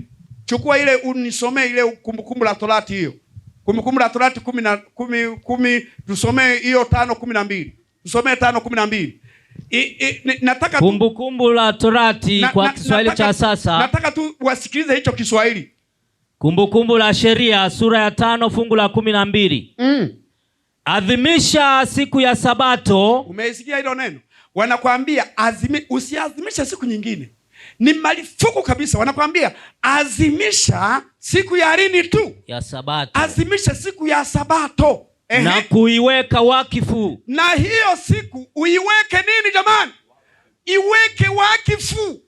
[SPEAKER 2] Chukua ile unisomee ile Kumbukumbu la Torati hiyo. Kumbukumbu la Torati 10, tusomee hiyo 5:12. Tusomee 5:12. Nataka
[SPEAKER 3] Kumbukumbu la Torati kwa Kiswahili cha sasa.
[SPEAKER 2] Nataka tu wasikilize hicho Kiswahili.
[SPEAKER 3] Kumbukumbu la Sheria sura ya 5 fungu la 12. Adhimisha siku ya Sabato.
[SPEAKER 2] Umeisikia hilo neno? Wanakuambia usiadhimishe siku nyingine. Ni marufuku kabisa. Wanakuambia azimisha siku ya lini tu?
[SPEAKER 3] Ya Sabato.
[SPEAKER 2] Azimisha siku ya Sabato.
[SPEAKER 3] Na kuiweka wakifu.
[SPEAKER 2] Na hiyo siku uiweke nini jamani? Iweke wakifu.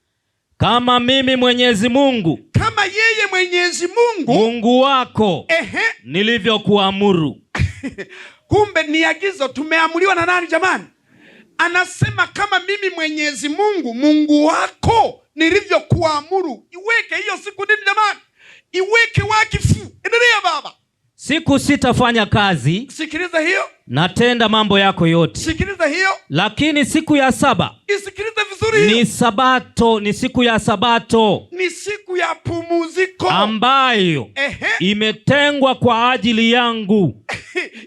[SPEAKER 3] Kama mimi Mwenyezi Mungu.
[SPEAKER 2] Kama yeye Mwenyezi Mungu.
[SPEAKER 3] Mungu wako. Nilivyokuamuru.
[SPEAKER 2] Kumbe ni agizo tumeamuriwa na nani jamani? Anasema kama mimi Mwenyezi Mungu, Mungu wako nilivyokuamuru. Iweke hiyo siku nini jamani? Iweke wakifu. Endelea baba.
[SPEAKER 3] Siku sitafanya kazi.
[SPEAKER 2] Sikiliza hiyo.
[SPEAKER 3] Natenda mambo yako yote.
[SPEAKER 2] Sikiliza hiyo.
[SPEAKER 3] Lakini siku ya saba.
[SPEAKER 2] Isikilize vizuri hiyo.
[SPEAKER 3] Ni Sabato, ni siku ya Sabato.
[SPEAKER 2] Ni siku ya pumziko.
[SPEAKER 3] Ambayo imetengwa kwa ajili yangu.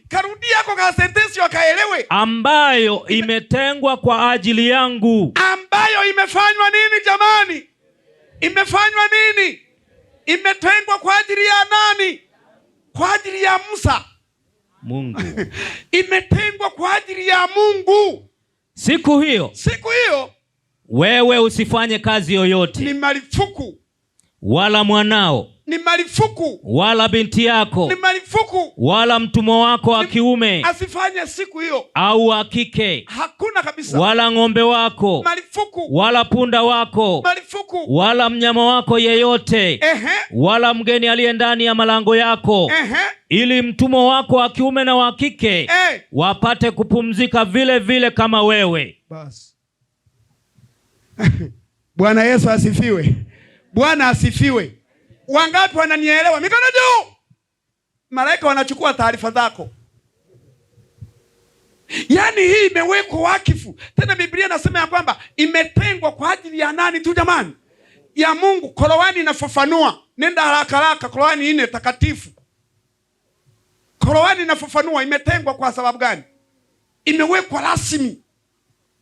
[SPEAKER 2] Karudia kwa sentensi wakaelewe.
[SPEAKER 3] Ambayo imetengwa kwa ajili yangu.
[SPEAKER 2] Ambayo imefanywa nini jamani? Imefanywa nini? Imetengwa kwa ajili ya nani? Kwa ajili ya Musa.
[SPEAKER 3] Mungu.
[SPEAKER 2] Imetengwa kwa ajili ya Mungu.
[SPEAKER 3] Siku hiyo.
[SPEAKER 2] Siku hiyo
[SPEAKER 3] wewe usifanye kazi yoyote.
[SPEAKER 2] Ni marufuku.
[SPEAKER 3] Wala mwanao.
[SPEAKER 2] Ni marufuku.
[SPEAKER 3] Wala binti yako.
[SPEAKER 2] Ni marufuku.
[SPEAKER 3] Wala mtumwa wako wa kiume.
[SPEAKER 2] Asifanye siku hiyo.
[SPEAKER 3] Au wa kike.
[SPEAKER 2] Hakuna kabisa.
[SPEAKER 3] Wala ng'ombe wako.
[SPEAKER 2] Marufuku.
[SPEAKER 3] Wala punda wako.
[SPEAKER 2] Marufuku.
[SPEAKER 3] Wala mnyama wako yeyote. Wala mgeni aliye ndani ya malango yako. Ili mtumwa wako wa kiume na wa kike wapate kupumzika vile vile kama wewe.
[SPEAKER 2] Bas. Bwana Yesu asifiwe. Bwana asifiwe. Wangapi wananielewa? Mikono juu. Malaika wanachukua taarifa zako. Yaani hii imewekwa wakifu. Tena Biblia inasema ya kwamba imetengwa kwa ajili ya nani tu jamani? Ya Mungu. Korani inafafanua. Nenda haraka haraka Korani 4 takatifu. Korani inafafanua imetengwa kwa sababu gani? Imewekwa rasmi.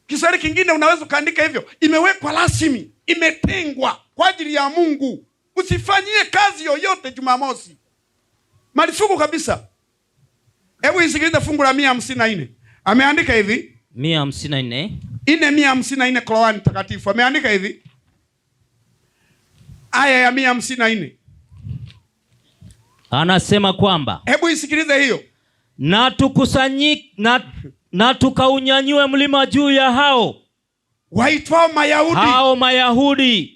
[SPEAKER 2] Kiswahili kingine unaweza ukaandika hivyo. Imewekwa rasmi, imetengwa kwa ajili ya Mungu. Usifanyie kazi yoyote Jumamosi. Marufuku kabisa. Hebu isikilize fungu la 154. Ameandika hivi.
[SPEAKER 3] 154.
[SPEAKER 2] 454 Korani takatifu. Ameandika hivi. Aya ya 154.
[SPEAKER 3] Anasema kwamba
[SPEAKER 2] hebu isikilize hiyo.
[SPEAKER 3] Na na tukaunyanyue mlima juu ya hao
[SPEAKER 2] waitwao Mayahudi.
[SPEAKER 3] Hao Mayahudi.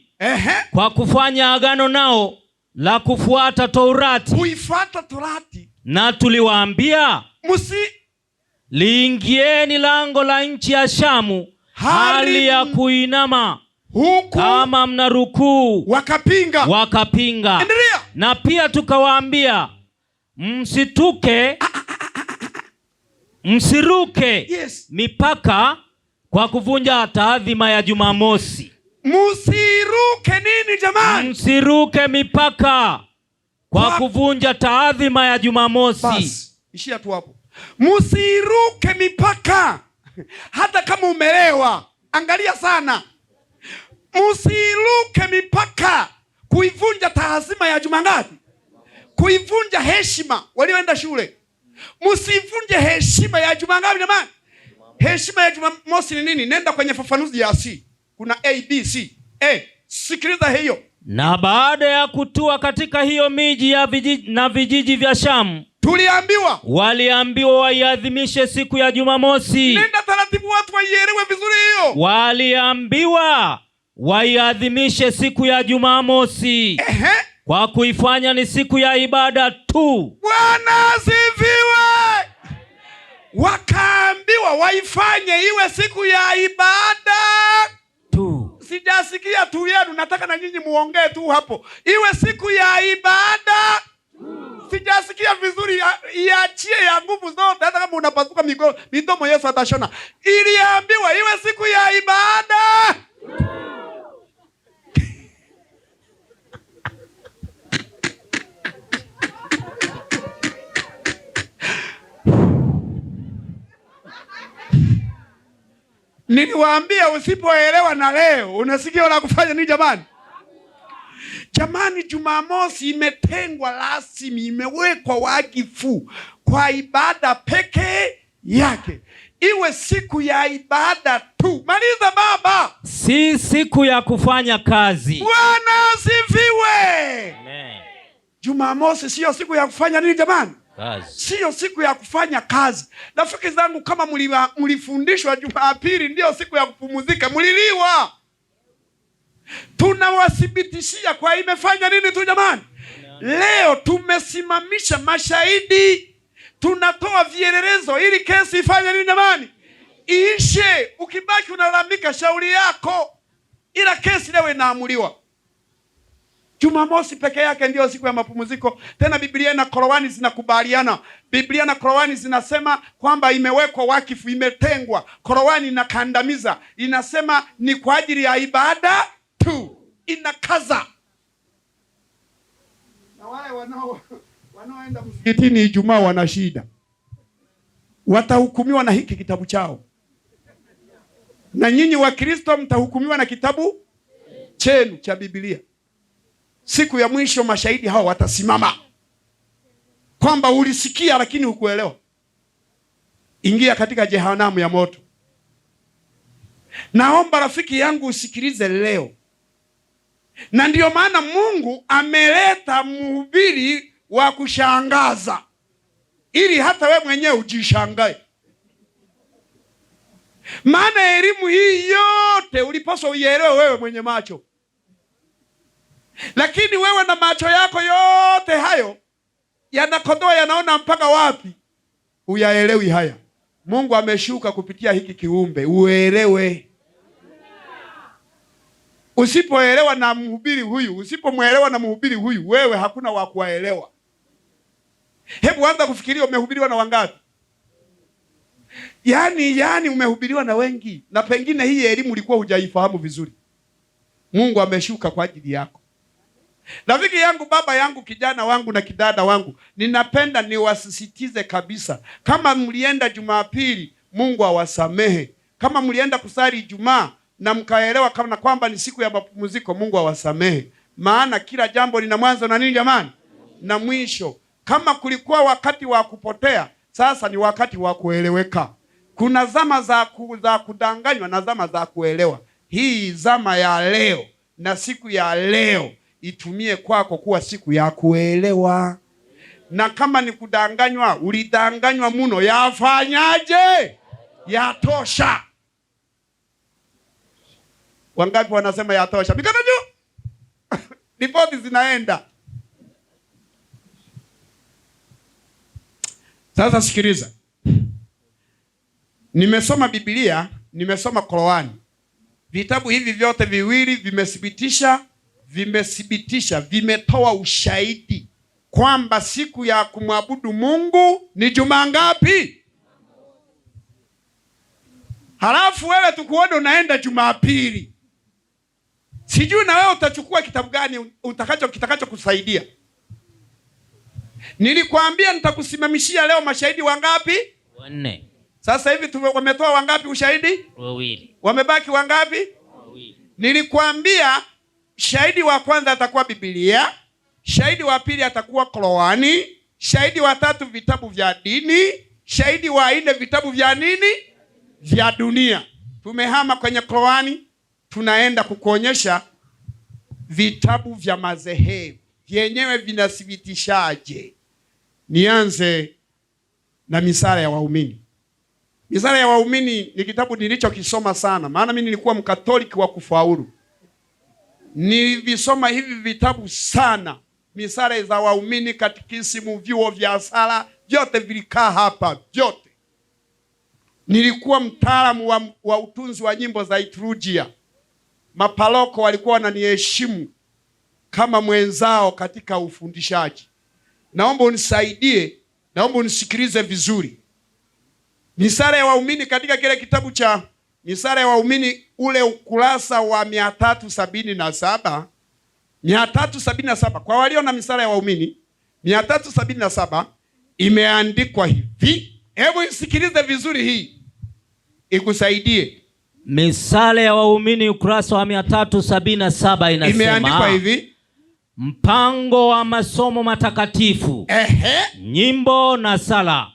[SPEAKER 3] Kwa kufanya agano nao la kufuata Torati.
[SPEAKER 2] Kuifuata Torati.
[SPEAKER 3] Na tuliwaambia liingieni lango la nchi ya Shamu hali ya kuinama
[SPEAKER 2] huku
[SPEAKER 3] kama mnarukuu.
[SPEAKER 2] Wakapinga,
[SPEAKER 3] Wakapinga.
[SPEAKER 2] Endelea.
[SPEAKER 3] Na pia tukawaambia msituke, msiruke mipaka kwa kuvunja taadhima ya Jumamosi.
[SPEAKER 2] Msiruke nini jamani?
[SPEAKER 3] Msiruke mipaka kwa kuvunja taadhima ya Jumamosi.
[SPEAKER 2] Bas, ishia tu hapo. Msiruke mipaka hata kama umelewa, angalia sana. Msiruke mipaka kuivunja taadhima ya juma ngapi? Kuivunja heshima walioenda shule. Msivunje heshima ya juma ngapi jamani? Heshima ya Jumamosi ni nini? Nenda kwenye fafanuzi ya C. Kuna A, B, C. A, sikiliza hiyo.
[SPEAKER 3] Na baada ya kutua katika hiyo miji ya vijiji na vijiji vya Shamu,
[SPEAKER 2] tuliambiwa,
[SPEAKER 3] waliambiwa waiadhimishe siku ya Jumamosi.
[SPEAKER 2] Nenda taratibu watu waielewe vizuri hiyo.
[SPEAKER 3] Waliambiwa waiadhimishe siku ya Jumamosi. Kwa kuifanya ni siku ya ibada tu.
[SPEAKER 2] Bwana asifiwe. Wakaambiwa waifanye iwe siku ya ibada
[SPEAKER 3] tu.
[SPEAKER 2] Sijasikia tu yenu, nataka na nyinyi muongee tu hapo. Iwe siku ya ibada tu. Sijasikia vizuri, iachie ya nguvu zote, hata kama unapasuka midomo Yesu atashona. Iliambiwa iwe siku ya ibada tu. Niliwaambia usipoelewa na leo unasikia la kufanya nini jamani? Jamani, Jumamosi imetengwa rasmi, imewekwa wakifu kwa ibada pekee yake. Iwe siku ya ibada tu. Maliza baba.
[SPEAKER 3] Si siku ya kufanya kazi.
[SPEAKER 2] Bwana asifiwe.
[SPEAKER 3] Amen.
[SPEAKER 2] Jumamosi sio siku ya kufanya nini jamani?
[SPEAKER 3] Kazi.
[SPEAKER 2] Sio siku ya kufanya kazi. Rafiki zangu, kama mlifundishwa Jumapili ndio siku ya kupumzika, mliliwa. Tunawathibitishia kwa imefanya nini tu jamani? Leo tumesimamisha mashahidi, tunatoa vielelezo ili kesi ifanye nini jamani? Iishe. Ukibaki unalalamika shauri yako, ila kesi leo inaamuliwa. Jumamosi peke yake ndio siku ya mapumziko. Tena Biblia na Korani zinakubaliana. Biblia na Korani zinasema kwamba imewekwa wakifu, imetengwa. Korani inakandamiza, inasema ni kwa ajili ya ibada tu, inakaza. Na wale wanaoenda msikitini Ijumaa wana shida, watahukumiwa na hiki kitabu chao. Na nyinyi wa Kristo mtahukumiwa na kitabu chenu cha Biblia. Siku ya mwisho mashahidi hao watasimama kwamba ulisikia lakini hukuelewa. Ingia katika jehanamu ya moto. Naomba rafiki yangu usikilize leo. Na ndiyo maana Mungu ameleta mhubiri wa kushangaza ili hata we mwenyewe ujishangae. Maana elimu hii yote ulipaswa uielewe wewe mwenye macho. Lakini wewe na macho yako yote hayo yanakodoa, yanaona mpaka wapi? Uyaelewi haya. Mungu ameshuka kupitia hiki kiumbe uelewe. Usipoelewa na mhubiri huyu, usipomuelewa na mhubiri huyu, wewe hakuna wa kuwaelewa. Hebu anza kufikiria umehubiriwa na wangapi? Yaani umehubiriwa na wengi, na pengine hii elimu ulikuwa hujaifahamu vizuri. Mungu ameshuka kwa ajili yako. Rafiki yangu, baba yangu, kijana wangu na kidada wangu, ninapenda niwasisitize kabisa. Kama mlienda Jumapili, Mungu awasamehe. Kama mlienda kusali Ijumaa na mkaelewa kama kwamba ni siku ya mapumziko, Mungu awasamehe. Maana kila jambo lina mwanzo na nini jamani? Na mwisho. Kama kulikuwa wakati wa kupotea, sasa ni wakati wa kueleweka. Kuna zama za kudanganywa na zama za kuelewa. Hii zama ya leo na siku ya leo itumie kwako kuwa siku ya kuelewa. Na kama ni kudanganywa, ulidanganywa muno, yafanyaje? Yatosha. Wangapi wanasema yatosha? Mikono juu. Ripoti zinaenda. Sasa sikiliza. Nimesoma Biblia nimesoma Qur'ani. Vitabu hivi vyote viwili vimethibitisha, vimetoa ushahidi kwamba siku ya kumwabudu Mungu ni juma ngapi? Halafu wewe tukuone unaenda Jumapili. Sijui na wewe utachukua kitabu gani utakacho kitakacho kusaidia. Nilikwambia nitakusimamishia leo mashahidi wangapi?
[SPEAKER 3] 4.
[SPEAKER 2] Sasa hivi wametoa wangapi ushahidi?
[SPEAKER 3] 2.
[SPEAKER 2] Wamebaki wangapi?
[SPEAKER 3] 2.
[SPEAKER 2] Nilikwambia shahidi wa kwanza atakuwa Biblia, shahidi wa pili atakuwa Qur'ani, shahidi wa tatu vitabu vya dini, shahidi wa nne vitabu vya nini? Vya dunia. Tumehama kwenye Qur'ani, tunaenda kukuonyesha vitabu vya madhehebu vyenyewe vinathibitishaje. Nianze na Misala ya Waumini. Misala ya Waumini ni kitabu nilichokisoma sana, maana mimi nilikuwa Mkatoliki wa kufaulu. Nilivisoma hivi vitabu sana. Misala za Waumini, katikisimu, vyuo vya sala, vyote vilikaa hapa, vyote. Nilikuwa mtaalamu wa utunzi wa nyimbo za liturujia. Mapaloko walikuwa wananiheshimu kama mwenzao katika ufundishaji. Naomba unisaidie, naomba unisikilize vizuri. Misala ya Waumini katika kile kitabu cha Misala ya Waumini ule ukurasa wa 377, 377 kwa walio na Misala ya Waumini 377 imeandikwa hivi. Hebu isikilize vizuri hii ikusaidie.
[SPEAKER 3] Misala ya Waumini ukurasa wa 377 inasema,
[SPEAKER 2] imeandikwa hivi:
[SPEAKER 3] mpango wa masomo matakatifu, nyimbo na sala,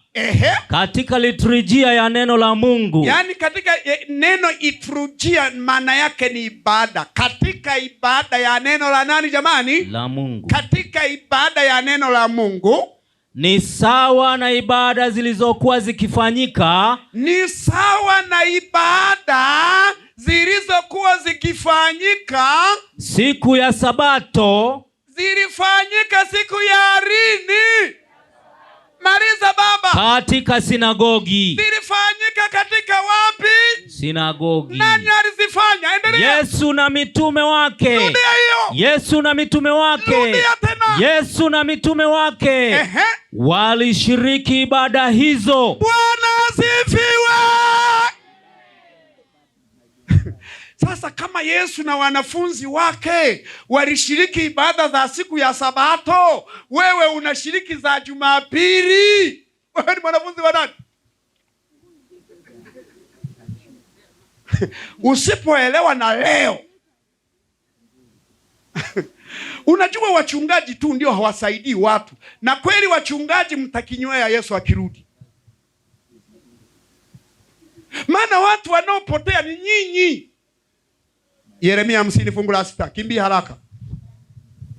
[SPEAKER 3] katika liturujia ya neno la Mungu.
[SPEAKER 2] Yaani katika neno liturujia maana yake ni ibada. Katika ibada ya neno la nani jamani?
[SPEAKER 3] La Mungu.
[SPEAKER 2] Katika ibada ya neno la Mungu
[SPEAKER 3] ni sawa na ibada zilizokuwa zikifanyika,
[SPEAKER 2] ni sawa na ibada zilizokuwa zikifanyika
[SPEAKER 3] siku ya Sabato.
[SPEAKER 2] Zilifanyika siku ya lini? Maliza baba.
[SPEAKER 3] Katika sinagogi.
[SPEAKER 2] Zilifanyika katika wapi?
[SPEAKER 3] Sinagogi.
[SPEAKER 2] Nani alizifanya? Endelea.
[SPEAKER 3] Yesu na mitume wake.
[SPEAKER 2] Rudia hiyo.
[SPEAKER 3] Yesu na mitume wake.
[SPEAKER 2] Rudia tena.
[SPEAKER 3] Yesu na mitume wake. Walishiriki ibada hizo.
[SPEAKER 2] Bwana asifiwe. Sasa kama Yesu na wanafunzi wake walishiriki ibada za siku ya Sabato, wewe unashiriki za Jumapili. Wewe ni mwanafunzi wa nani? Usipoelewa na leo. Unajua wachungaji tu ndio hawasaidii watu. Na kweli wachungaji mtakinywea Yesu akirudi. Maana watu wanaopotea ni nyinyi. Yeremia 50 fungu la 6. Kimbia haraka.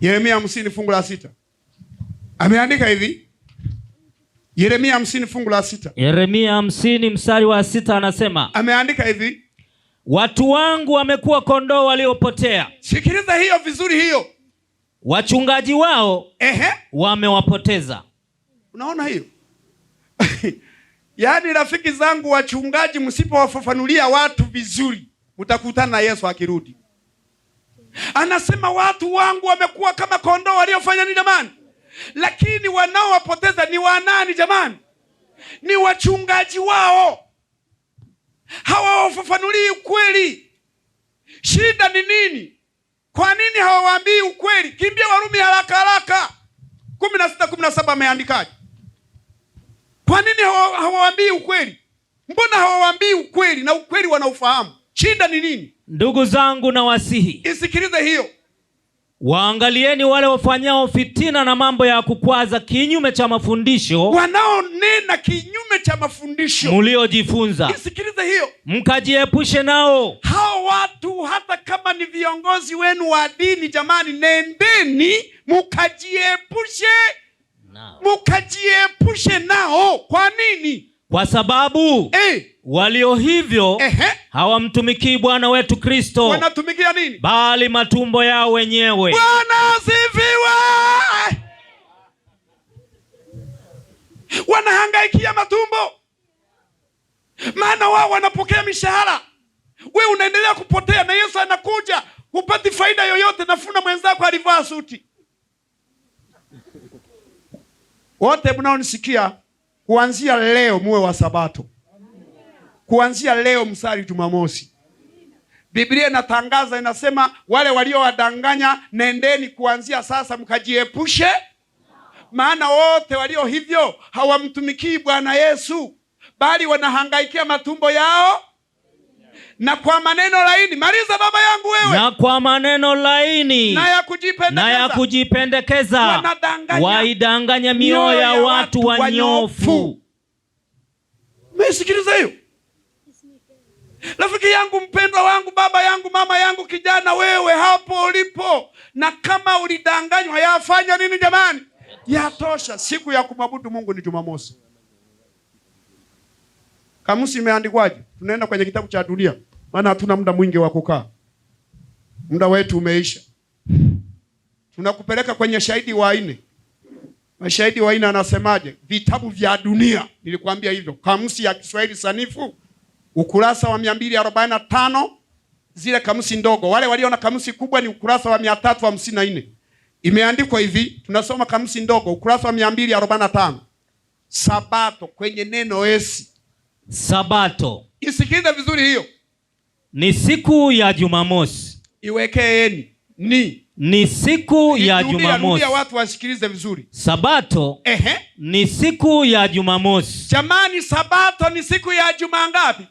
[SPEAKER 2] Yeremia 50 fungu la 6. Ameandika hivi. Yeremia 50 fungu la 6.
[SPEAKER 3] Yeremia 50 mstari wa 6 anasema.
[SPEAKER 2] Ameandika hivi.
[SPEAKER 3] Watu wangu wamekuwa kondoo waliopotea.
[SPEAKER 2] Sikiliza hiyo vizuri hiyo.
[SPEAKER 3] Wachungaji wao wamewapoteza.
[SPEAKER 2] Unaona hiyo? Yaani rafiki zangu wachungaji, msipowafafanulia watu vizuri, mtakutana na Yesu akirudi. Anasema watu wangu wamekuwa kama kondoo waliofanya nini jamani? Lakini wanaowapoteza ni wanani jamani? Ni wachungaji wao. Hawawafafanulii ukweli. Shida ni nini? Kwa nini hawawaambii ukweli? Kimbia Warumi haraka haraka. 16:17 ameandikaje? Kwa nini hawawaambii ukweli? Mbona hawawaambii ukweli na ukweli wanaufahamu? Shida ni nini?
[SPEAKER 3] Ndugu zangu na wasihi,
[SPEAKER 2] isikilize hiyo.
[SPEAKER 3] Waangalieni wale wafanyao fitina na mambo ya kukwaza kinyume cha mafundisho,
[SPEAKER 2] wanaonena kinyume cha mafundisho
[SPEAKER 3] mliojifunza.
[SPEAKER 2] Isikilize hiyo.
[SPEAKER 3] Mkajiepushe nao.
[SPEAKER 2] Hao watu hata kama ni viongozi wenu wa dini jamani, nendeni mkajiepushe
[SPEAKER 3] nao.
[SPEAKER 2] Mkajiepushe nao. Kwa nini?
[SPEAKER 3] Kwa sababu walio hivyo hawamtumikii Bwana wetu Kristo.
[SPEAKER 2] Wanatumikia nini?
[SPEAKER 3] Bali matumbo yao wenyewe.
[SPEAKER 2] Bwana asifiwe. Wanahangaikia matumbo. Maana wao wanapokea mishahara, we unaendelea kupotea, na Yesu anakuja, hupati faida yoyote. Nafuna mwenzako alivaa suti. Wote mnaonisikia, kuanzia leo muwe wa Sabato. Kuanzia leo msali Jumamosi. Biblia inatangaza inasema, wale waliowadanganya nendeni kuanzia sasa mkajiepushe, maana wote walio hivyo hawamtumikii Bwana Yesu, bali wanahangaikia matumbo yao. Na kwa maneno laini, maliza baba yangu wewe.
[SPEAKER 3] Na kwa maneno laini
[SPEAKER 2] na ya
[SPEAKER 3] kujipendekeza waidanganya mioyo ya watu wanyofu.
[SPEAKER 2] Mmesikiliza hiyo? Rafiki yangu mpendwa wangu, baba yangu, mama yangu, kijana wewe hapo ulipo, na kama ulidanganywa, yafanya nini jamani? Yatosha. Siku ya kumwabudu Mungu ni Jumamosi. Kamusi imeandikwaje? Tunaenda kwenye kitabu cha dunia, maana hatuna muda mwingi wa kukaa, muda wetu umeisha. Tunakupeleka kwenye shahidi wa nne. Mashahidi wa nne anasemaje? Vitabu vya dunia, nilikwambia hivyo. Kamusi ya Kiswahili sanifu ukurasa wa 245, zile kamusi ndogo. Wale walio na kamusi kubwa ni ukurasa wa 354. Imeandikwa hivi, tunasoma kamusi ndogo ukurasa wa 245. Sabato kwenye neno esi.
[SPEAKER 3] Sabato.
[SPEAKER 2] Isikilize vizuri hiyo.
[SPEAKER 3] Ni siku ya Jumamosi.
[SPEAKER 2] Iwekeeni
[SPEAKER 3] ni siku ya Jumamosi.
[SPEAKER 2] Watu wasikilize vizuri.
[SPEAKER 3] Sabato ni siku ya Jumamosi.
[SPEAKER 2] Jamani, Sabato ni siku ya juma ngapi?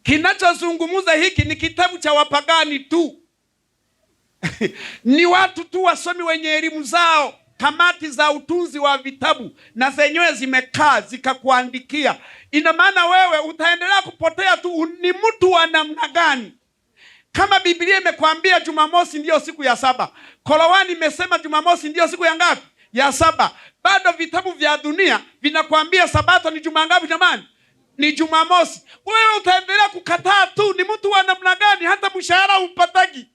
[SPEAKER 2] Kinachozungumza hiki ni kitabu cha wapagani tu. Ni watu tu wasomi wenye elimu zao, kamati za utunzi wa vitabu na zenyewe zimekaa zikakuandikia. Ina maana wewe utaendelea kupotea tu. Ni mtu wa namna gani? Kama Biblia imekwambia Jumamosi ndiyo siku ya saba, Korani imesema Jumamosi ndiyo siku ya ngapi? Ya saba. Bado vitabu vya dunia vinakwambia Sabato ni juma ngapi jamani? Ni Jumamosi. Wewe utaendelea kukataa tu. Ni mtu wa namna gani? Hata mshahara upatagi.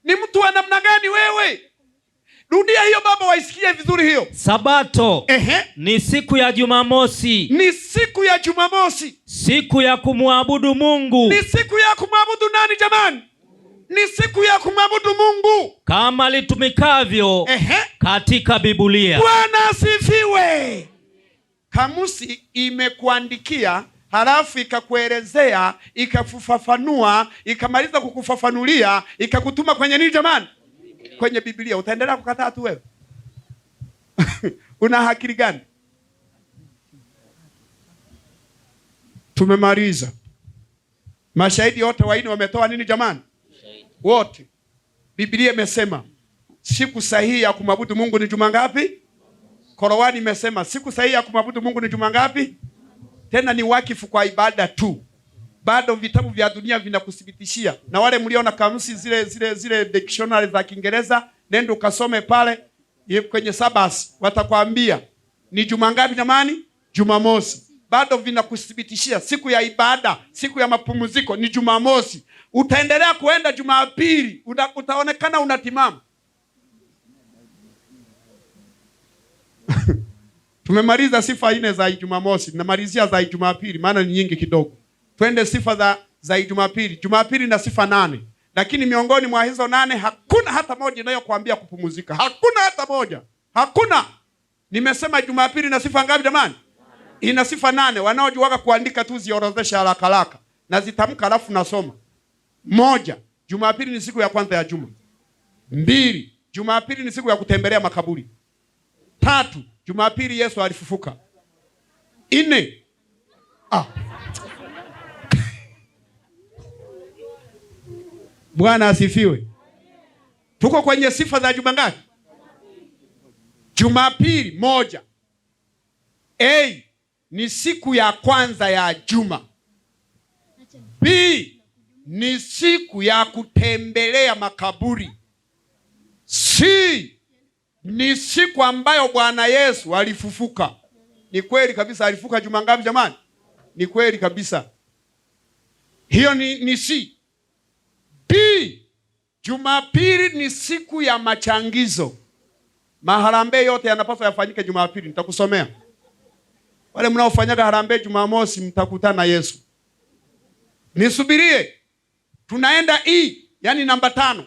[SPEAKER 2] Ni mtu wa namna gani wewe? Rudia hiyo baba, waisikie vizuri hiyo.
[SPEAKER 3] Sabato ni siku ya Jumamosi.
[SPEAKER 2] Ni siku ya Jumamosi.
[SPEAKER 3] Siku ya kumwabudu Mungu.
[SPEAKER 2] Ni siku ya kumwabudu nani jamani? Ni siku ya kumwabudu Mungu
[SPEAKER 3] kama litumikavyo katika Biblia.
[SPEAKER 2] Bwana asifiwe. Kamusi imekuandikia halafu ikakuelezea, ikakufafanua, ikamaliza kukufafanulia, ikakutuma kwenye nini jamani? Kwenye Biblia. Utaendelea kukataa tu wewe? Una akili gani? Tumemaliza. Mashahidi wote waini wametoa nini jamani? Wote. Biblia imesema siku sahihi ya kumwabudu Mungu ni juma ngapi? Korani imesema siku sahihi ya kumwabudu Mungu ni juma ngapi? Tena ni wakifu kwa ibada tu. Bado vitabu vya dunia vinakuthibitishia. Na wale mliona kamusi zile dictionary za Kiingereza, nenda ukasome pale kwenye Sabas, watakwambia ni juma ngapi jamani? Jumamosi. Bado vinakuthibitishia siku ya ibada, siku ya mapumziko ni Jumamosi. Utaendelea kuenda Jumapili, utaonekana unatimamu. Tumemaliza sifa nne za Jumamosi, namalizia za Jumapili maana ni nyingi kidogo. Twende sifa za Jumapili. Jumapili na sifa 8. Lakini miongoni mwa hizo 8 hakuna hata moja inayokuambia kupumzika. Hakuna hata moja. Hakuna. Nimesema Jumapili na sifa ngapi jamani? Ina sifa 8. Wanaojuaga kuandika tu ziorodhesha haraka haraka. Na zitamka alafu nasoma. 1, Jumapili ni siku ya kwanza ya juma. 2, Jumapili ni siku ya kutembelea makaburi. 3, Jumapili Yesu alifufuka. 4, Bwana asifiwe. Tuko kwenye sifa za juma ngapi? Jumapili 1. A, ni siku ya kwanza ya juma. B, ni siku ya kutembelea makaburi. C, ni siku ambayo Bwana Yesu alifufuka. Ni kweli kabisa, alifufuka juma ngapi jamani? Ni kweli kabisa. Hiyo ni C. B, Jumapili ni siku ya machangizo. Maharambee yote yanapaswa yafanyike Jumapili. Nitakusomea. Wale mnaofanyaga harambee Jumamosi mtakutana na Yesu. Nisubirie. Tunaenda E, yani namba 5.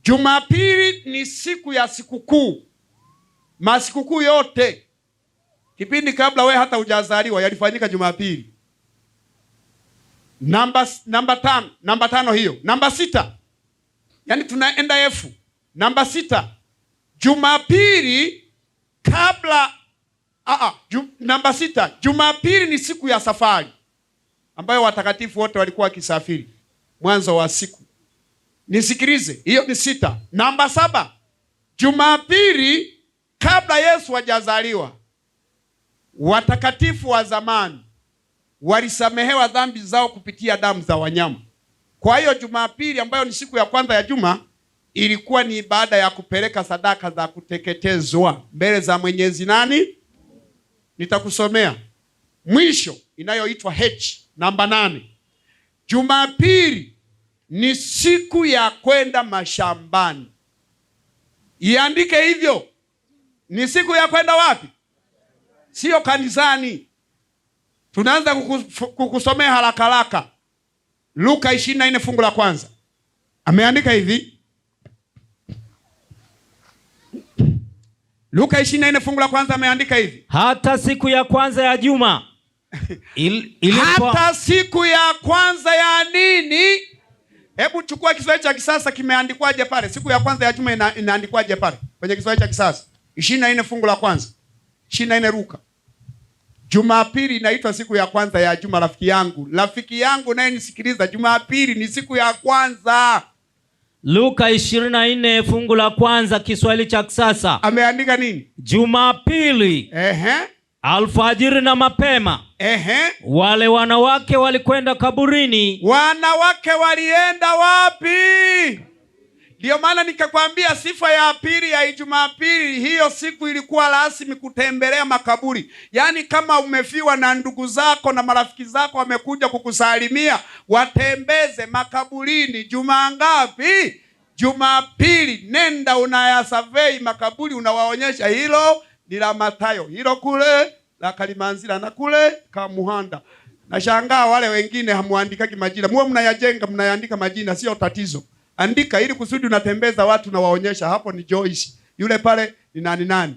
[SPEAKER 2] Jumapili ni siku ya sikukuu. Masikukuu yote kipindi kabla we hata hujazaliwa yalifanyika Jumapili. Namba 5 hiyo. Namba 6. Yani tunaenda F. Namba 6. Jumapili kabla namba 6. Jumapili ni siku ya safari ambayo watakatifu wote walikuwa wakisafiri mwanzo wa siku. Nisikilize, hiyo ni 6. Namba 7. Jumapili kabla Yesu hajazaliwa, watakatifu wa zamani walisamehewa dhambi zao kupitia damu za wanyama. Kwa hiyo Jumapili ambayo ni siku ya kwanza ya juma ilikuwa ni ibada ya kupeleka sadaka za kuteketezwa mbele za Mwenyezi nani? Nitakusomea mwisho inayoitwa H, namba 8. Jumapili ni siku ya kwenda mashambani. Iandike hivyo. Ni siku ya kwenda wapi? Sio kanisani. Tunaanza kukusomea haraka haraka. Luka 24 fungu la kwanza. Ameandika hivi. Luka 24 fungu la kwanza ameandika hivi.
[SPEAKER 3] Hata siku ya kwanza ya juma.
[SPEAKER 2] Hata siku ya kwanza ya nini? Hebu chukua Kiswahili cha kisasa kimeandikwaje pale? Siku ya kwanza ya juma inaandikwaje pale? Kwenye Kiswahili cha kisasa. 24 fungu la kwanza. 24 Luka. Jumapili inaitwa siku ya kwanza ya juma, rafiki yangu. Rafiki yangu naye nisikiliza, Jumapili ni siku ya kwanza.
[SPEAKER 3] Luka 24 fungu la kwanza Kiswahili cha kisasa.
[SPEAKER 2] Ameandika nini?
[SPEAKER 3] Jumapili. Alfajiri na mapema. Wale wanawake walikwenda kaburini.
[SPEAKER 2] Wanawake walienda wapi? Ndio maana nikakwambia sifa ya pili ya Jumapili, hiyo siku ilikuwa rasmi kutembelea makaburi. Yaani kama umefiwa na ndugu zako na marafiki zako wamekuja kukusalimia, watembeze makaburini. Juma ngapi? Jumapili. Nenda unayasurvey makaburi, unawaonyesha hilo ni la Mathayo, hilo kule la Kalimanzira na kule Kamuhanda. Nashangaa wale wengine hamuandikaki majina. Muwe mnayajenga, mnayaandika majina, sio tatizo. Andika ili kusudi unatembeza watu na waonyesha hapo ni Joyce, yule pale ni nani nani.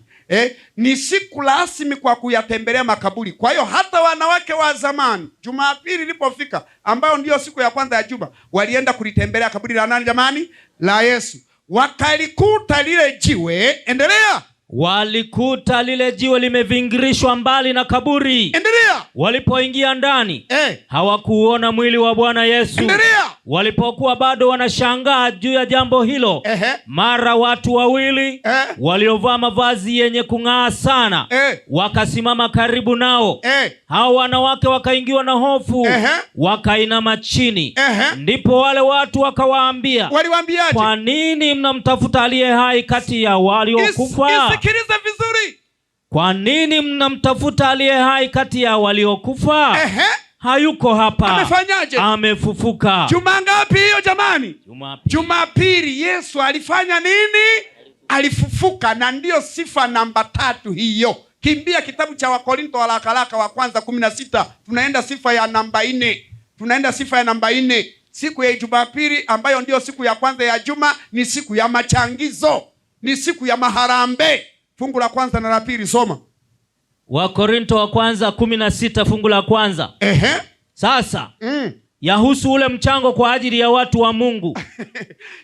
[SPEAKER 2] Ni siku rasmi kwa kuyatembelea makaburi. Kwa hiyo hata wanawake wa zamani Jumapili ilipofika, ambayo ndiyo siku ya kwanza ya juma, walienda kulitembelea kaburi la nani jamani? La Yesu. Wakalikuta lile jiwe. Endelea.
[SPEAKER 3] Walikuta lile jiwe limevingirishwa mbali na kaburi.
[SPEAKER 2] Endelea.
[SPEAKER 3] Walipoingia ndani, hawakuona mwili wa Bwana Yesu.
[SPEAKER 2] Endelea.
[SPEAKER 3] Walipokuwa bado wanashangaa juu ya jambo hilo, mara watu wawili waliovaa mavazi yenye kung'aa sana wakasimama karibu nao. Hao wanawake wakaingiwa na hofu, wakainama chini. Ndipo wale watu wakawaambia,
[SPEAKER 2] Waliwaambiaje?
[SPEAKER 3] Kwa nini mnamtafuta aliye hai kati ya waliokufa?
[SPEAKER 2] Isikilize vizuri.
[SPEAKER 3] Kwa nini mnamtafuta aliye hai kati ya waliokufa? Hayuko hapa.
[SPEAKER 2] Amefanyaje?
[SPEAKER 3] Amefufuka.
[SPEAKER 2] Juma ngapi hiyo jamani?
[SPEAKER 3] Jumapili.
[SPEAKER 2] Jumapili Yesu alifanya nini? Alifufuka, na ndiyo sifa namba 3 hiyo. Kimbia kitabu cha Wakorinto wa haraka wa kwanza 16. Tunaenda sifa ya namba 4. Tunaenda sifa ya namba 4. Siku ya Jumapili ambayo ndiyo siku ya kwanza ya juma ni siku ya machangizo. Ni siku ya maharambe. Fungu la kwanza na la pili soma.
[SPEAKER 3] Wakorinto wa kwanza 16 fungu la kwanza. Sasa, yahusu ule mchango kwa ajili ya watu wa Mungu.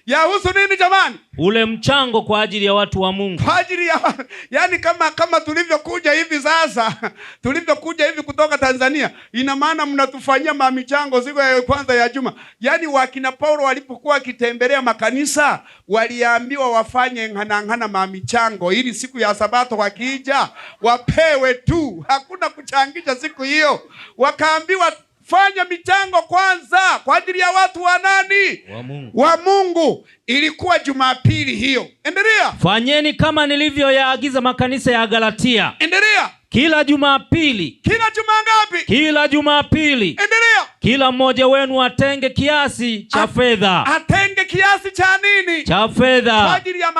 [SPEAKER 2] Yahusu nini jamani?
[SPEAKER 3] Ule mchango kwa ajili ya watu wa Mungu.
[SPEAKER 2] Kwa ajili ya, yani kama tulivyokuja hivi sasa, tulivyokuja hivi kutoka Tanzania, ina maana mnatufanyia mamichango siku ya kwanza ya juma. Yani wakina Paulo walipokuwa wakitembelea makanisa, waliambiwa wafanye ngana mamichango ili siku ya Sabato wakija wapewe tu. Hakuna kuchangisha siku hiyo. Wakaambiwa fanya michango kwanza kwa ajili ya watu wa nani?
[SPEAKER 3] Wa Mungu.
[SPEAKER 2] Wa Mungu. Ilikuwa Jumapili hiyo. Endelea.
[SPEAKER 3] Fanyeni kama nilivyoyaagiza makanisa ya Galatia.
[SPEAKER 2] Endelea.
[SPEAKER 3] Kila Jumapili.
[SPEAKER 2] Kila juma ngapi?
[SPEAKER 3] Kila Jumapili.
[SPEAKER 2] Endelea.
[SPEAKER 3] Kila mmoja wenu atenge kiasi cha fedha.
[SPEAKER 2] Atenge kiasi cha nini?
[SPEAKER 3] Cha fedha.
[SPEAKER 2] Kwa ajili ya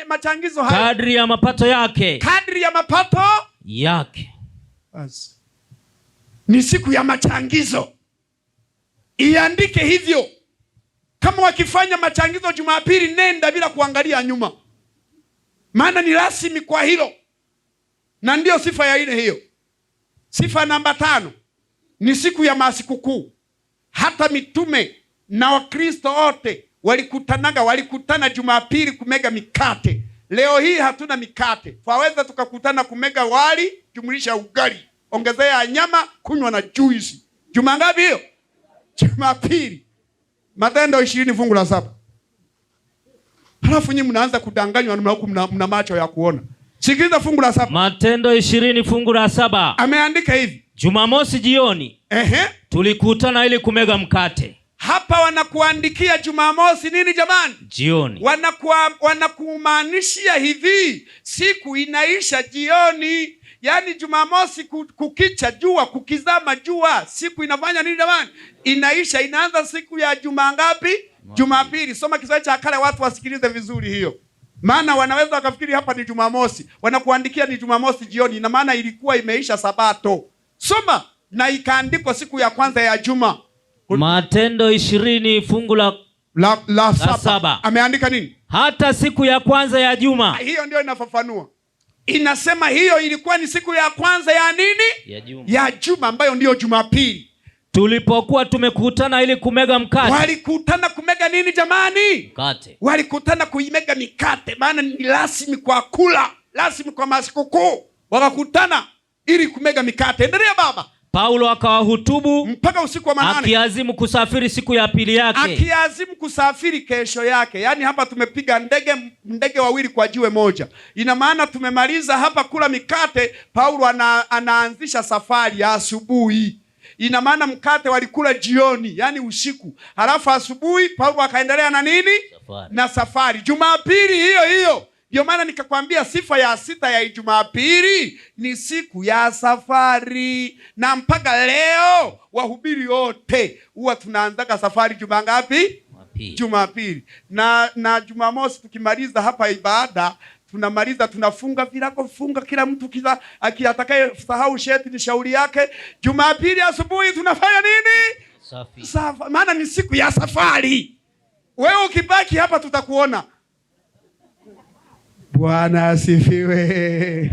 [SPEAKER 2] machangizo haya.
[SPEAKER 3] Kadri ya mapato yake.
[SPEAKER 2] Kadri ya mapato
[SPEAKER 3] yake.
[SPEAKER 2] Basi. Ni siku ya machangizo. Iandike hivyo. Kama wakifanya machangizo Jumapili, nenda bila kuangalia nyuma, maana ni rasmi kwa hilo, na ndiyo sifa ya ile hiyo. Sifa namba 5 ni siku ya masikukuu. Hata mitume na Wakristo wote walikutana Jumapili kumega mikate. Leo hii hatuna mikate, twaweza tukakutana kumega wali jumlisha ugali, ongezea nyama, kunywa na juisi. Juma ngapi hiyo? Jumapili. Matendo 20 fungu la 7. Halafu nyinyi mnaanza kudanganywa na huku mna macho ya kuona. Sikiliza fungu la 7.
[SPEAKER 3] Matendo 20 fungu la 7.
[SPEAKER 2] Ameandika hivi:
[SPEAKER 3] Jumamosi jioni, tulikutana ili kumega mkate.
[SPEAKER 2] Hapa wanakuandikia Jumamosi nini jamani?
[SPEAKER 3] Jioni.
[SPEAKER 2] Wanakumaanishia hivi, siku inaisha jioni. Yaani Jumamosi kukicha jua, kukizama jua, siku inafanya nini jamani? Inaisha. Inaanza siku ya juma ngapi? Jumapili. Soma Kiswahili cha kale watu wasikilize vizuri hiyo. Maana wanaweza wakafikiri hapa ni Jumamosi. Wanakuandikia ni Jumamosi jioni, ina maana ilikuwa imeisha Sabato. Soma, na ikaandikwa siku ya kwanza ya juma.
[SPEAKER 3] Matendo 20 fungu la
[SPEAKER 2] la
[SPEAKER 3] 7.
[SPEAKER 2] 7. Ameandika nini?
[SPEAKER 3] Hata siku ya kwanza ya juma.
[SPEAKER 2] Hiyo ndio inafafanua. Inasema hiyo ilikuwa ni siku ya kwanza ya nini?
[SPEAKER 3] Ya juma.
[SPEAKER 2] Ya juma ambayo ndiyo Jumapili.
[SPEAKER 3] Tulipokuwa tumekutana ili kumega mkate.
[SPEAKER 2] Walikutana kumega nini jamani?
[SPEAKER 3] Mkate.
[SPEAKER 2] Walikutana kuimega mikate, maana ni rasmi kwa kula, rasmi kwa masikukuu. Wakakutana ili kumega mikate. Endelea baba.
[SPEAKER 3] Paulo akawahutubu
[SPEAKER 2] mpaka usiku wa manane,
[SPEAKER 3] akiazimu kusafiri siku ya pili yake.
[SPEAKER 2] Akiazimu kusafiri kesho yake. Yaani hapa tumepiga ndege wawili kwa jiwe moja. Ina maana tumemaliza hapa kula mikate, Paulo anaanzisha safari ya asubuhi. Ina maana mkate walikula jioni, yani usiku. Halafu asubuhi Paulo akaendelea na nini?
[SPEAKER 3] Safari.
[SPEAKER 2] Na safari. Jumapili hiyo hiyo. Ndio maana nikakwambia sifa ya 6 ya Jumapili ni siku ya safari. Na mpaka leo wahubiri wote huwa tunaanzaga safari juma ngapi?
[SPEAKER 3] Jumapili.
[SPEAKER 2] Jumapili. Na Jumamosi tukimaliza hapa ibada, tunamaliza tunafunga virago, funga kila mtu kila atakaye sahau sheti ni shauri yake. Jumapili asubuhi tunafanya nini?
[SPEAKER 3] Safi.
[SPEAKER 2] Maana ni siku ya safari. Wewe ukibaki hapa tutakuona. Bwana asifiwe.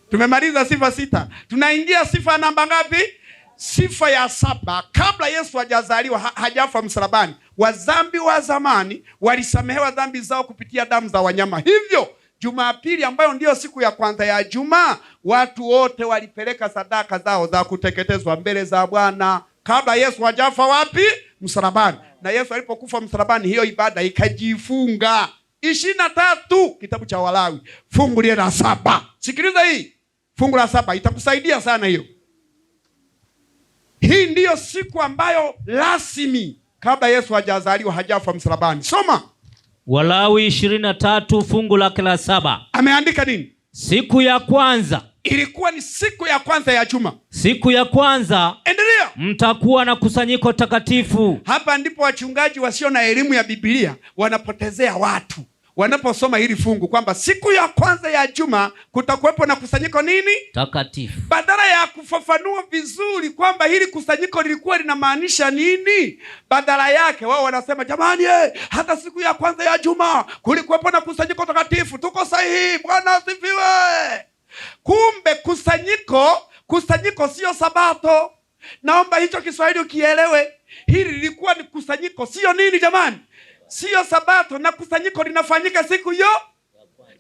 [SPEAKER 2] Tumemaliza sifa 6. Tunaingia sifa namba ngapi? Sifa ya 7. Kabla Yesu hajazaliwa, hajafa msalabani, wazambi wa zamani walisamehewa dhambi zao kupitia damu za wanyama. Hivyo Jumapili ambayo ndiyo siku ya kwanza ya juma, watu wote walipeleka sadaka zao za kuteketezwa mbele za Bwana kabla Yesu hajafa wapi? Msalabani. Na Yesu alipokufa msalabani, hiyo ibada ikajifunga. 23 kitabu cha Walawi fungu la 7. Sikiliza hii fungu la 7 itakusaidia sana hiyo. Hii ndiyo siku ambayo rasmi kabla Yesu hajazaliwa, hajafa msalabani. Soma
[SPEAKER 3] Walawi 23 fungu lake la 7.
[SPEAKER 2] Ameandika nini?
[SPEAKER 3] Siku ya kwanza.
[SPEAKER 2] Ilikuwa ni siku ya kwanza ya juma.
[SPEAKER 3] Siku ya kwanza.
[SPEAKER 2] Endelea.
[SPEAKER 3] Mtakuwa na kusanyiko takatifu.
[SPEAKER 2] Hapa ndipo wachungaji wasio na elimu ya Biblia wanapotezea watu wanaposoma hili fungu kwamba siku ya kwanza ya juma kutakuwepo na kusanyiko nini?
[SPEAKER 3] Takatifu.
[SPEAKER 2] Badala ya kufafanua vizuri kwamba hili kusanyiko lilikuwa linamaanisha nini, badala yake wao wanasema jamani, hata siku ya kwanza ya juma kulikuwepo na kusanyiko takatifu, tuko sahihi, Bwana asifiwe. Kumbe kusanyiko sio Sabato. Naomba hicho Kiswahili ukielewe. Hili lilikuwa ni kusanyiko, sio nini jamani? Sio Sabato, na kusanyiko linafanyika siku hiyo.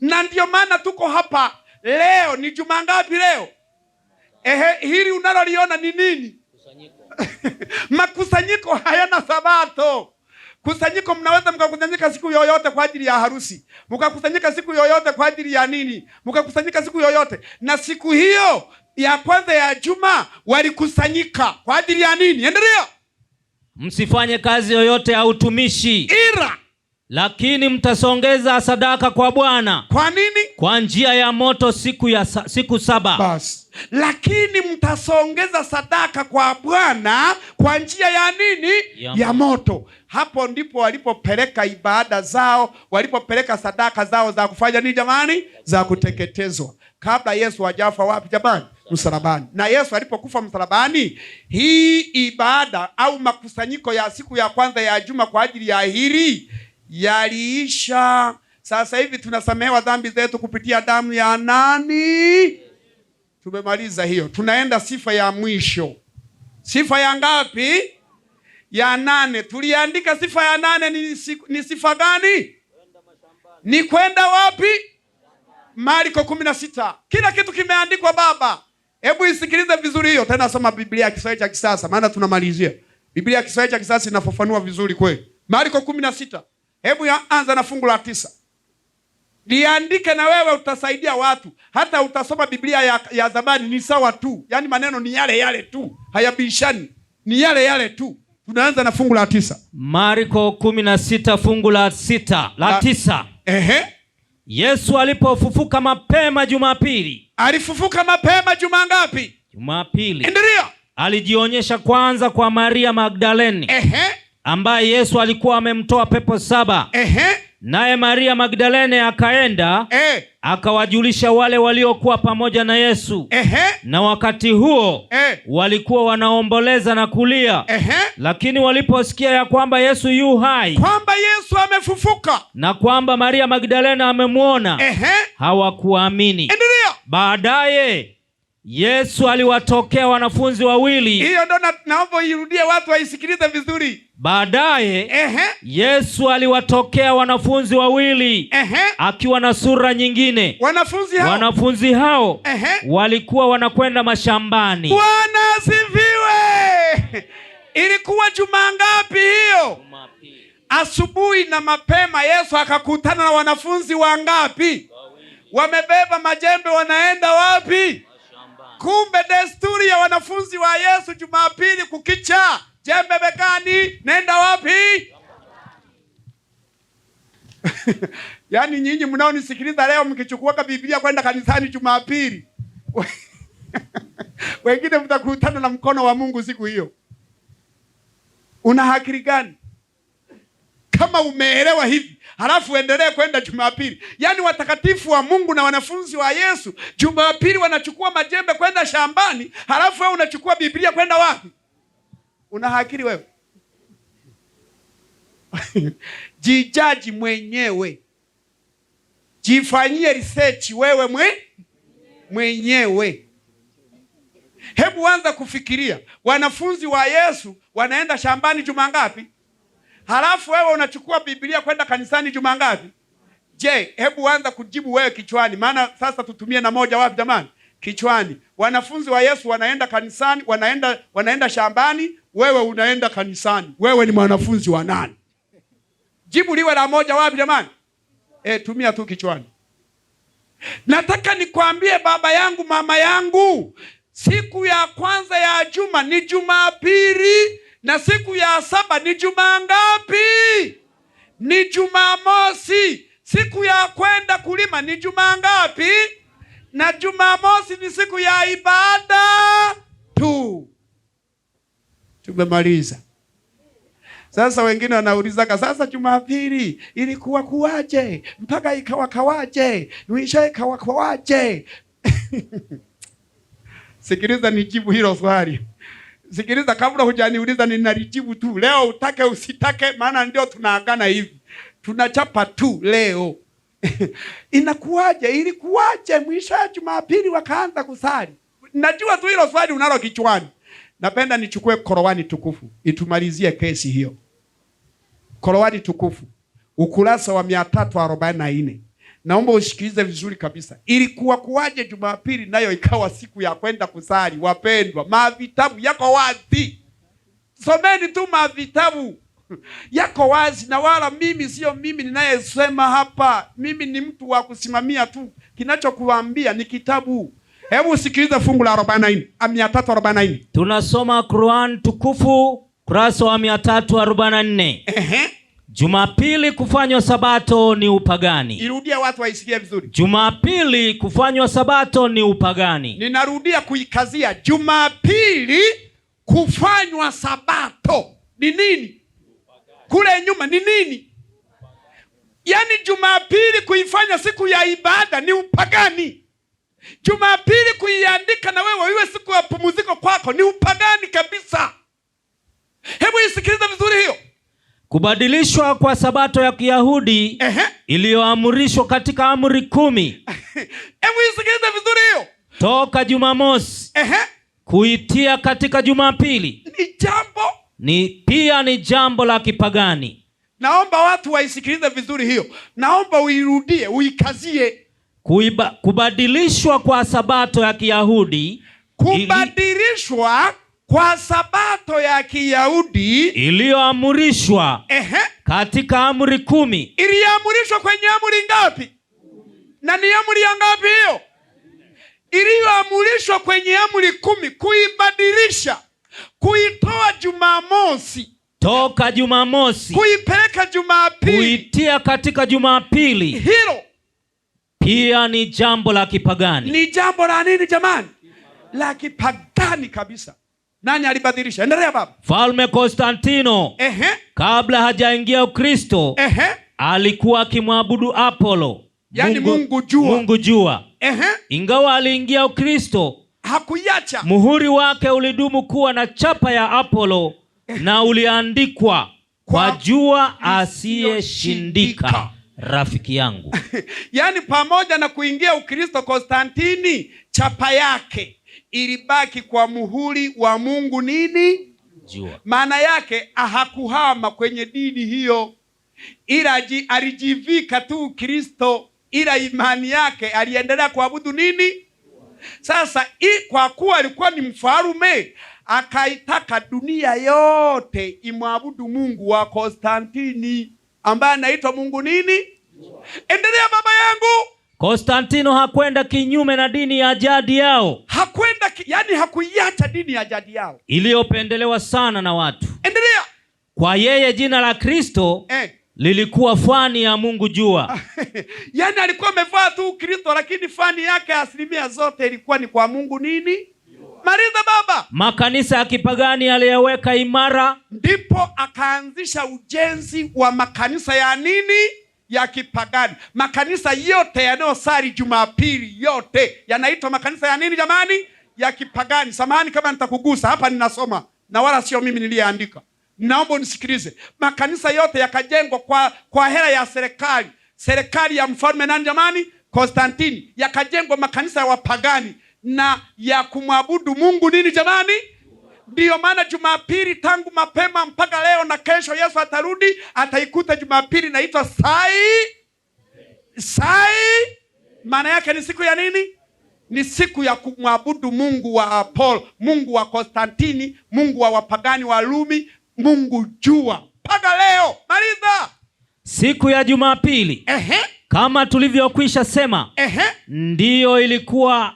[SPEAKER 2] Na ndio maana tuko hapa leo. Ni juma ngapi leo? Hili unaloliona ni nini?
[SPEAKER 3] Kusanyiko.
[SPEAKER 2] Makusanyiko hayana Sabato. Kusanyiko mnaweza mkakusanyika siku yoyote kwa ajili ya harusi, mkakusanyika siku yoyote kwa ajili ya nini, mkakusanyika siku yoyote. Na siku hiyo ya kwanza ya juma walikusanyika kwa ajili ya nini? Endelea.
[SPEAKER 3] Msifanye kazi yoyote ya utumishi,
[SPEAKER 2] ila
[SPEAKER 3] lakini mtasongeza sadaka kwa Bwana.
[SPEAKER 2] Kwa nini?
[SPEAKER 3] Kwa njia ya moto siku 7.
[SPEAKER 2] Bas. Lakini mtasongeza sadaka kwa Bwana kwa njia ya nini? Ya moto. Hapo ndipo walipopeleka ibada zao, walipopeleka sadaka zao za kufanya nini jamani? Za kuteketezwa. Kabla Yesu hajafa wapi jamani? Msalabani. Na Yesu alipokufa msalabani, hii ibada au makusanyiko ya siku ya kwanza ya juma kwa ajili ya hili yaliisha. Sasa hivi tunasamehewa dhambi zetu kupitia damu ya nani? Tumemaliza hiyo. Tunaenda sifa ya mwisho. Sifa ya ngapi? Ya 8. Tuliandika sifa ya 8 ni sifa gani? Ni kwenda wapi? Marko 16. Kila kitu kimeandikwa baba. Hebu isikilize vizuri hiyo. Tena soma Biblia ya Kiswahili cha kisasa, maana tunamalizia. Biblia ya Kiswahili cha kisasa inafafanua vizuri kweli. Marko 16. Hebu anza na fungu la 9. Liandike na wewe utasaidia watu. Hata utasoma Biblia ya zamani ni sawa tu. Yaani maneno ni yale yale tu. Hayabishani. Ni yale yale tu. Tunaanza na fungu la 9.
[SPEAKER 3] Marko 16 fungu la 6, la 9.
[SPEAKER 2] Ehe.
[SPEAKER 3] Yesu alipofufuka mapema Jumapili.
[SPEAKER 2] Alifufuka mapema juma ngapi?
[SPEAKER 3] Jumapili.
[SPEAKER 2] Endelea.
[SPEAKER 3] Alijionyesha kwanza kwa Maria Magdalene.
[SPEAKER 2] Ehe.
[SPEAKER 3] Ambaye Yesu alikuwa amemtoa pepo 7.
[SPEAKER 2] Ehe.
[SPEAKER 3] Naye Maria Magdalene akaenda, akawajulisha wale waliokuwa pamoja na Yesu.
[SPEAKER 2] Ehe.
[SPEAKER 3] Na wakati huo walikuwa wanaomboleza na kulia.
[SPEAKER 2] Ehe.
[SPEAKER 3] Lakini waliposikia ya kwamba Yesu yu hai,
[SPEAKER 2] kwamba Yesu amefufuka,
[SPEAKER 3] na kwamba Maria Magdalene amemuona,
[SPEAKER 2] ehe,
[SPEAKER 3] hawakuamini.
[SPEAKER 2] Endelea.
[SPEAKER 3] Baadaye Yesu aliwatokea wanafunzi wawili.
[SPEAKER 2] Hiyo ndo naomba irudie watu waisikilize vizuri.
[SPEAKER 3] Baadaye
[SPEAKER 2] ehe,
[SPEAKER 3] Yesu aliwatokea wanafunzi wawili,
[SPEAKER 2] ehe,
[SPEAKER 3] akiwa na sura nyingine.
[SPEAKER 2] Wanafunzi hao,
[SPEAKER 3] ehe, walikuwa wanakwenda mashambani.
[SPEAKER 2] Bwana asifiwe. Ilikuwa juma ngapi hiyo?
[SPEAKER 3] Jumapili.
[SPEAKER 2] Asubuhi na mapema Yesu akakutana na wanafunzi wangapi? Wamebeba majembe wanaenda wapi? Kumbe desturi ya wanafunzi wa Yesu Jumapili kukicha, jembe begani, nenda wapi? Yaani nyinyi mnaonisikiliza leo mkichukua Biblia kwenda kanisani Jumapili, wengine mtakutana na mkono wa Mungu siku hiyo. Una hakiri gani? Kama umeelewa hivi, halafu endelee kwenda Jumapili. Yaani watakatifu wa Mungu na wanafunzi wa Yesu Jumapili wanachukua majembe kwenda shambani, halafu wewe unachukua Biblia kwenda wapi? Una hakiri wewe? Jijaji mwenyewe. Jifanyie research wewe mwenyewe. Hebu anza kufikiria. Wanafunzi wa Yesu wanaenda shambani juma ngapi? Halafu wewe unachukua Biblia kwenda kanisani juma ngapi? Je, hebu anza kujibu wewe kichwani. Maana sasa tutumie na moja wapi jamani? Kichwani. Wanafunzi wa Yesu wanaenda kanisani, wanaenda shambani, wewe unaenda kanisani. Wewe ni mwanafunzi wa nani? Jibu liwe la moja wapi jamani? Tumia tu kichwani. Nataka nikwambie baba yangu, mama yangu, siku ya kwanza ya juma ni Jumapili, na siku ya 7 ni juma ngapi? Ni Jumamosi. Siku ya kwenda kulima ni juma ngapi? Na Jumamosi ni siku ya ibada tu. Tumemaliza. Sasa wengine wanaulizaga, sasa Jumapili ilikuwa kuwaje mpaka ikawa kawaje, mwisho ikawa kawaje? Sikiliza nijibu hilo swali. Sikiliza kabla hujaniuliza, ninalijibu tu leo, utake usitake, maana ndio tunaagana hivi. Tunachapa tu leo. Inakuwaje? Ilikuwaje mwisho ya Jumapili wakaanza kusali? Najua tu hilo swali unalo kichwani. Napenda nichukue Korani tukufu itumalizie kesi hiyo. Korani tukufu ukurasa wa 344. Naomba usikilize vizuri kabisa. Ilikuwa kuwaje Jumapili nayo ikawa siku ya kwenda kusali? Wapendwa, mavitabu yako wazi. Someni tu mavitabu yako wazi, na wala mimi sio mimi ninayesema hapa. Mimi ni mtu wa kusimamia tu. Kinachokuambia ni kitabu. Hebu sikiliza fungu la 44, 344.
[SPEAKER 3] Tunasoma Qur'an tukufu kurasa wa 344.
[SPEAKER 2] Ehe.
[SPEAKER 3] Jumapili kufanywa sabato ni upagani.
[SPEAKER 2] Irudia watu waisikie vizuri.
[SPEAKER 3] Jumapili kufanywa sabato ni upagani.
[SPEAKER 2] Ninarudia kuikazia, Jumapili kufanywa sabato ni nini? Kule nyuma ni nini? Yaani Jumapili kuifanya siku ya ibada ni upagani. Jumapili kuiandika na wewe iwe siku ya pumziko kwako ni upagani kabisa. Hebu isikilize vizuri hiyo.
[SPEAKER 3] Kubadilishwa kwa sabato ya Kiyahudi iliyoamrishwa katika amri 10.
[SPEAKER 2] Hebu isikilize vizuri hiyo.
[SPEAKER 3] Toka Jumamosi kuitia katika Jumapili
[SPEAKER 2] ni jambo
[SPEAKER 3] ni pia ni jambo la kipagani.
[SPEAKER 2] Naomba watu waisikilize vizuri hiyo. Naomba uirudie, uikazie.
[SPEAKER 3] Kubadilishwa kwa sabato ya Kiyahudi,
[SPEAKER 2] kubadilishwa kwa sabato ya Kiyahudi
[SPEAKER 3] iliyoamrishwa katika amri 10.
[SPEAKER 2] Iliamrishwa kwenye amri ngapi? Na ni amri ya ngapi hiyo? Iliyoamrishwa kwenye amri 10, kuibadilisha, kuitoa Jumamosi
[SPEAKER 3] toka Jumamosi
[SPEAKER 2] kuipeleka Jumapili,
[SPEAKER 3] kuitia katika Jumapili,
[SPEAKER 2] hilo
[SPEAKER 3] pia ni jambo la kipagani.
[SPEAKER 2] Ni jambo la nini jamani? La kipagani kabisa. Nani alibadilisha? Endelea baba.
[SPEAKER 3] Falme Konstantino kabla hajaingia Ukristo alikuwa akimwabudu Apollo,
[SPEAKER 2] yani Mungu jua.
[SPEAKER 3] Mungu jua. Ingawa aliingia Ukristo,
[SPEAKER 2] hakuiacha.
[SPEAKER 3] Muhuri wake ulidumu kuwa na chapa ya Apollo na uliandikwa kwa jua asiyeshindika, rafiki yangu.
[SPEAKER 2] Yani pamoja na kuingia Ukristo Konstantini, chapa yake ilibaki kwa muhuri wa Mungu nini?
[SPEAKER 3] Jua.
[SPEAKER 2] Maana yake hakuhama kwenye dini hiyo, ila alijivika tu Kristo, ila imani yake aliendelea kuabudu nini? Sasa kwa kuwa alikuwa ni mfalme, akaitaka dunia yote imwabudu Mungu wa Konstantini ambaye anaitwa Mungu nini? Endelea baba yangu.
[SPEAKER 3] Konstantino hakwenda kinyume na dini ya jadi yao.
[SPEAKER 2] Hakwenda yani hakuiacha dini ya jadi yao
[SPEAKER 3] iliyopendelewa sana na watu.
[SPEAKER 2] Endelea.
[SPEAKER 3] Kwa yeye jina la Kristo lilikuwa fani ya Mungu jua.
[SPEAKER 2] Yani alikuwa amevaa tu Kristo, lakini fani yake asilimia zote ilikuwa ni kwa Mungu nini? Maliza baba.
[SPEAKER 3] Makanisa ya kipagani aliyeweka imara,
[SPEAKER 2] ndipo akaanzisha ujenzi wa makanisa ya nini? Ya kipagani. Makanisa yote yanayosali Jumapili yote yanaitwa makanisa ya nini jamani? Ya kipagani. Samahani kama nitakugusa hapa, ninasoma na wala sio mimi niliyeandika. Naomba unisikilize. Makanisa yote yakajengwa kwa hela ya serikali. Serikali ya mfalme nani jamani? Konstantini. Yakajengwa makanisa ya wapagani na ya kumwabudu Mungu nini jamani? Ndiyo maana Jumapili tangu mapema mpaka leo na kesho Yesu atarudi, ataikuta Jumapili inaitwa sai. Sai maana yake ni siku ya nini? Ni siku ya kumwabudu Mungu wa Apollo, Mungu wa Konstantini, Mungu wa wapagani wa Rumi, Mungu jua. Mpaka leo. Maliza.
[SPEAKER 3] Siku ya Jumapili kama tulivyokwisha sema, ndiyo ilikuwa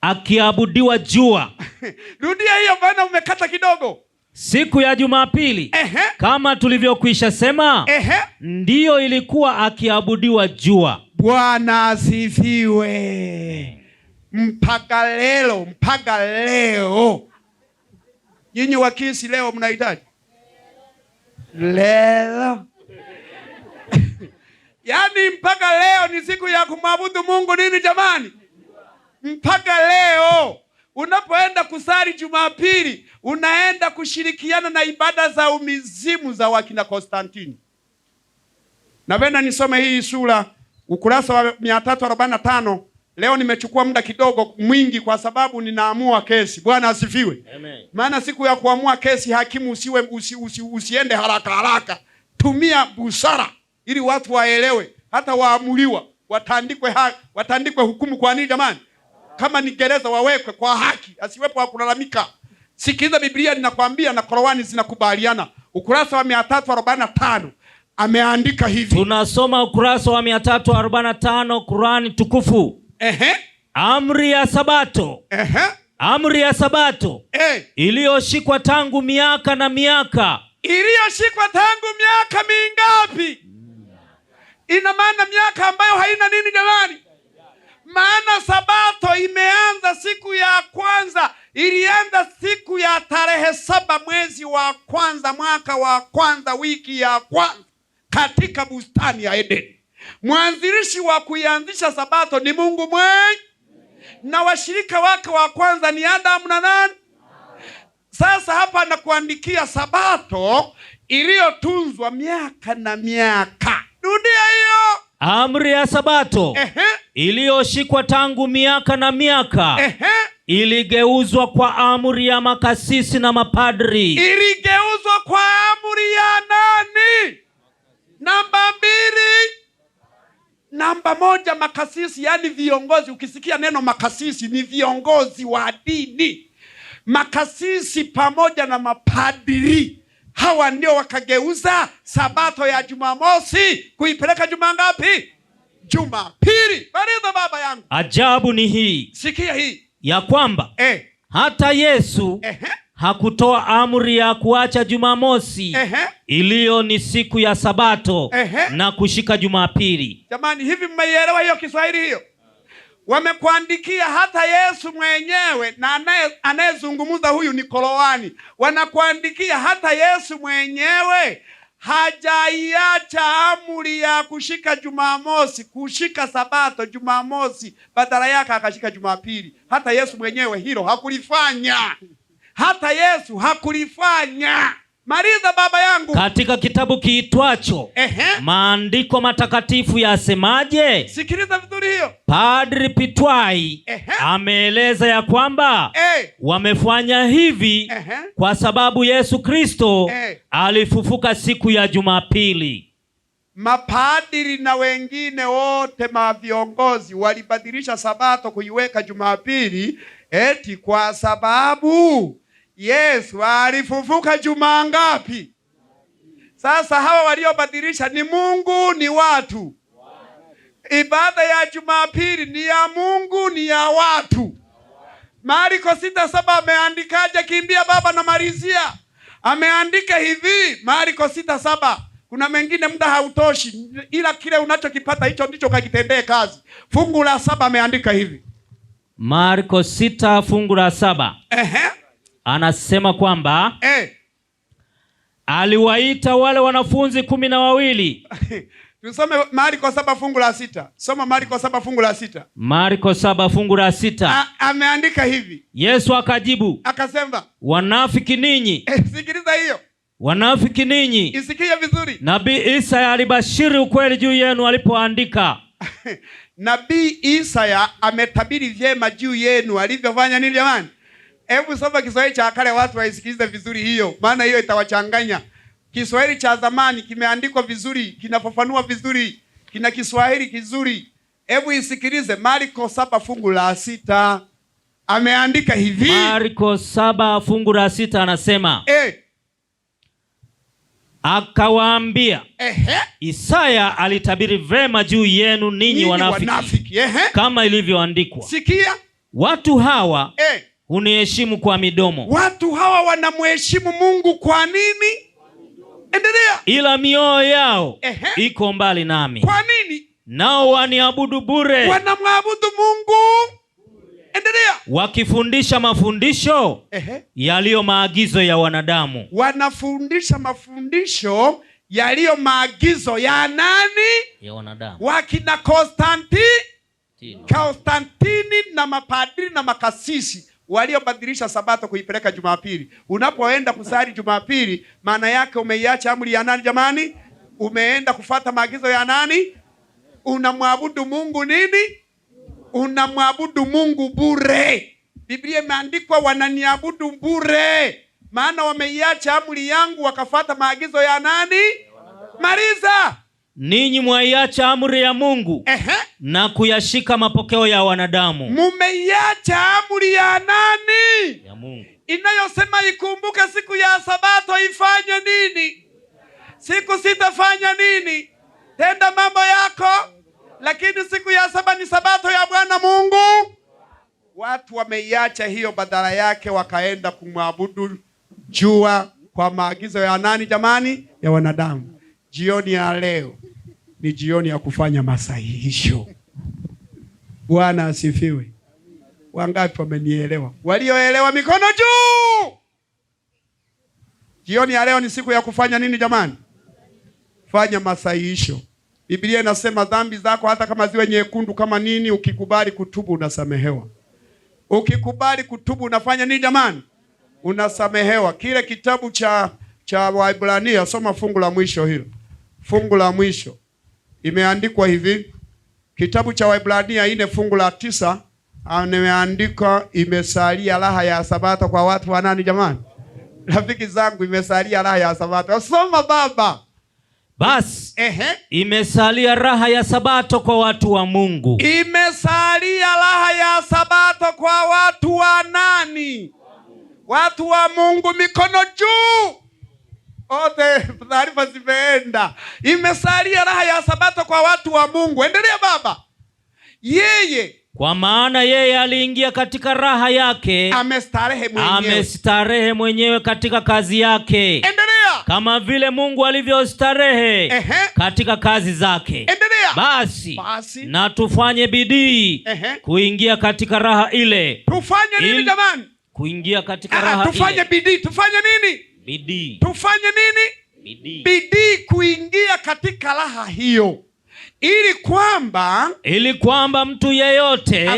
[SPEAKER 3] akiabudiwa jua.
[SPEAKER 2] Rudia hiyo maana umekata kidogo.
[SPEAKER 3] Siku ya Jumapili kama tulivyokwisha sema, ndiyo ilikuwa akiabudiwa jua.
[SPEAKER 2] Bwana asifiwe. Mpaka leo, mpaka leo. Nyinyi wakisi leo mnahitaji leo. Yaani mpaka leo ni siku ya kumwabudu Mungu nini jamani? Mpaka leo unapoenda kusali Jumapili unaenda kushirikiana na ibada za umizimu za wakina Konstantini. Napenda nisome hii sura ukurasa wa 345. Leo nimechukua muda kidogo mwingi kwa sababu ninaamua kesi. Bwana asifiwe.
[SPEAKER 3] Amen.
[SPEAKER 2] Maana siku ya kuamua kesi hakimu usiende haraka haraka. Tumia busara ili watu waelewe, hata waamuliwa watandikwe hukumu kwa nini jamani? Kama ni gereza wawekwe kwa haki, asiwepo wa kulalamika. Sikiliza Biblia ninakwambia na Qur'ani zinakubaliana. Ukurasa wa 345 ameandika hivi.
[SPEAKER 3] Tunasoma ukurasa wa 345 Qur'ani tukufu. Amri ya Sabato. Amri ya Sabato. Iliyoshikwa tangu miaka na miaka.
[SPEAKER 2] Iliyoshikwa tangu miaka mingapi? Ina maana miaka ambayo haina nini jamani? Maana Sabato imeanza siku ya kwanza, ilianza siku ya tarehe 7 mwezi wa kwanza mwaka wa kwanza wiki ya kwanza katika bustani ya Edeni. Mwanzilishi wa kuianzisha sabato ni Mungu mwenyewe, na washirika wake wa kwanza ni Adamu na nani? Sasa hapa nakuandikia sabato iliyotunzwa miaka na miaka. Rudia hiyo.
[SPEAKER 3] Amri ya sabato iliyoshikwa tangu miaka na miaka iligeuzwa kwa amri ya makasisi na mapadri.
[SPEAKER 2] Iligeuzwa kwa amri ya nani? Namba 2. Namba 1, makasisi, yani viongozi. Ukisikia neno makasisi ni viongozi wa dini. Makasisi pamoja na mapadri, hawa ndio wakageuza sabato ya Jumamosi kuipeleka juma ngapi? Jumapili. Maliza baba yangu.
[SPEAKER 3] Ajabu ni hii.
[SPEAKER 2] Sikia hii.
[SPEAKER 3] Ya kwamba hata Yesu hakutoa amri ya kuacha Jumamosi iliyo ni siku ya sabato na kushika Jumapili.
[SPEAKER 2] Jamani, hivi mmeielewa hiyo Kiswahili hiyo? Wamekuandikia hata Yesu mwenyewe, na anayezungumza huyu ni Koloani. Wanakuandikia hata Yesu mwenyewe hajaiacha amri ya kushika Jumamosi, kushika sabato Jumamosi, badala yake akashika Jumapili. Hata Yesu mwenyewe hilo hakulifanya. Hata Yesu hakulifanya. Maliza baba yangu.
[SPEAKER 3] Katika kitabu kiitwacho Maandiko Matakatifu yasemaje?
[SPEAKER 2] Sikiliza vizuri hiyo.
[SPEAKER 3] Padri Pitwai ameeleza ya kwamba wamefanya hivi kwa sababu Yesu Kristo alifufuka siku ya Jumapili.
[SPEAKER 2] Mapadri na wengine wote maviongozi walibadilisha sabato kuiweka Jumapili eti kwa sababu Yesu alifufuka juma ngapi? Sasa hawa waliobadilisha ni Mungu, ni watu. Ibada ya Jumapili ni ya Mungu, ni ya watu. Marko 6:7 ameandikaje? Kimbia baba, namalizia. Ameandika hivi, Marko 6:7. Kuna mengine muda hautoshi, ila kile unachokipata hicho ndicho kakitendee kazi. Fungu la 7 ameandika hivi.
[SPEAKER 3] Marko 6 fungu la 7. Anasema kwamba aliwaita wale wanafunzi 12.
[SPEAKER 2] Tusome Marko 7 fungu la 6. Soma Marko 7 fungu la 6.
[SPEAKER 3] Marko 7 fungu la 6.
[SPEAKER 2] Ameandika hivi.
[SPEAKER 3] Yesu akajibu
[SPEAKER 2] akasema,
[SPEAKER 3] wanafiki ninyi.
[SPEAKER 2] Sikiliza hiyo.
[SPEAKER 3] Wanafiki ninyi.
[SPEAKER 2] Isikie vizuri.
[SPEAKER 3] Nabii Isaya alibashiri ukweli juu yenu alipoandika.
[SPEAKER 2] Nabii Isaya ametabiri vyema juu yenu alivyofanya nini jamani? Hebu soma Kiswahili cha kale watu waisikilize vizuri hiyo, maana hiyo itawachanganya. Kiswahili cha zamani kimeandikwa vizuri, kinafafanua vizuri, kina Kiswahili kizuri. Hebu isikilize Marko 7 fungu la 6. Ameandika hivi.
[SPEAKER 3] Marko 7 fungu la 6 anasema, akawaambia, Isaya alitabiri vema juu yenu ninyi
[SPEAKER 2] Ninyi
[SPEAKER 3] wanafiki,
[SPEAKER 2] wanafiki.
[SPEAKER 3] Kama ilivyoandikwa.
[SPEAKER 2] Sikia.
[SPEAKER 3] Watu hawa huniheshimu kwa midomo.
[SPEAKER 2] Watu hawa wanamheshimu Mungu kwa nini? Endelea.
[SPEAKER 3] Ila mioyo yao iko mbali nami.
[SPEAKER 2] Kwa nini?
[SPEAKER 3] Nao waniabudu bure.
[SPEAKER 2] Wanamwabudu Mungu. Endelea.
[SPEAKER 3] Wakifundisha mafundisho yaliyo maagizo ya wanadamu.
[SPEAKER 2] Wanafundisha mafundisho yaliyo maagizo ya nani?
[SPEAKER 3] Ya wanadamu.
[SPEAKER 2] Wakina Konstantini na mapadri na makasisi waliobadilisha sabato kuipeleka Jumapili. Unapoenda kusali Jumapili, maana yake umeiacha amri ya nani jamani? Umeenda kufuata maagizo ya nani? Unamwabudu Mungu nini? Unamwabudu Mungu bure. Biblia imeandikwa wananiabudu bure, maana wameiacha amri yangu wakafuata maagizo ya nani? Maliza.
[SPEAKER 3] Ninyi mwaiacha amri ya Mungu na kuyashika mapokeo ya wanadamu.
[SPEAKER 2] Mumeiacha amri ya nani?
[SPEAKER 3] Ya Mungu.
[SPEAKER 2] Inayosema ikumbuke siku ya sabato ifanye nini? Siku sitafanya nini? Tenda mambo yako, lakini siku ya saba ni sabato ya Bwana Mungu. Watu wameiacha hiyo, badala yake wakaenda kumwabudu jua kwa maagizo ya nani jamani? Ya wanadamu. Jioni ya leo ni jioni ya kufanya masahihisho. Bwana asifiwe. Wangapi wamenielewa? Walioelewa mikono juu. Jioni ya leo ni siku ya kufanya nini jamani? Fanya masahihisho. Biblia inasema dhambi zako hata kama ziwe nyekundu kama nini, ukikubali kutubu unasamehewa. Ukikubali kutubu unafanya nini jamani? Unasamehewa. Kile kitabu cha Waebrania, soma fungu la mwisho hilo. Fungu la mwisho imeandikwa hivi, kitabu cha Waebrania 4 fungu la 9 imeandikwa, imesalia raha ya Sabato kwa watu wa nani jamani? Rafiki zangu, imesalia raha ya Sabato. Soma baba.
[SPEAKER 3] Basi imesalia raha ya Sabato kwa watu wa Mungu.
[SPEAKER 2] Imesalia raha ya Sabato kwa watu wa nani? Watu wa Mungu, mikono juu. Ote taarifa zimeenda. Imesalia raha ya Sabato kwa watu wa Mungu. Endelea baba. Yeye,
[SPEAKER 3] kwa maana yeye aliingia katika raha yake,
[SPEAKER 2] amestarehe mwenyewe.
[SPEAKER 3] Amestarehe mwenyewe katika kazi yake.
[SPEAKER 2] Endelea.
[SPEAKER 3] Kama vile Mungu alivyostarehe katika kazi zake.
[SPEAKER 2] Endelea.
[SPEAKER 3] Basi na tufanye bidii kuingia katika raha ile.
[SPEAKER 2] Tufanye nini jamani?
[SPEAKER 3] Kuingia katika raha ile.
[SPEAKER 2] Tufanye bidii. Tufanye nini?
[SPEAKER 3] Bidii.
[SPEAKER 2] Tufanye nini?
[SPEAKER 3] Bidii.
[SPEAKER 2] Bidii kuingia katika raha hiyo. Ili
[SPEAKER 3] kwamba mtu yeyote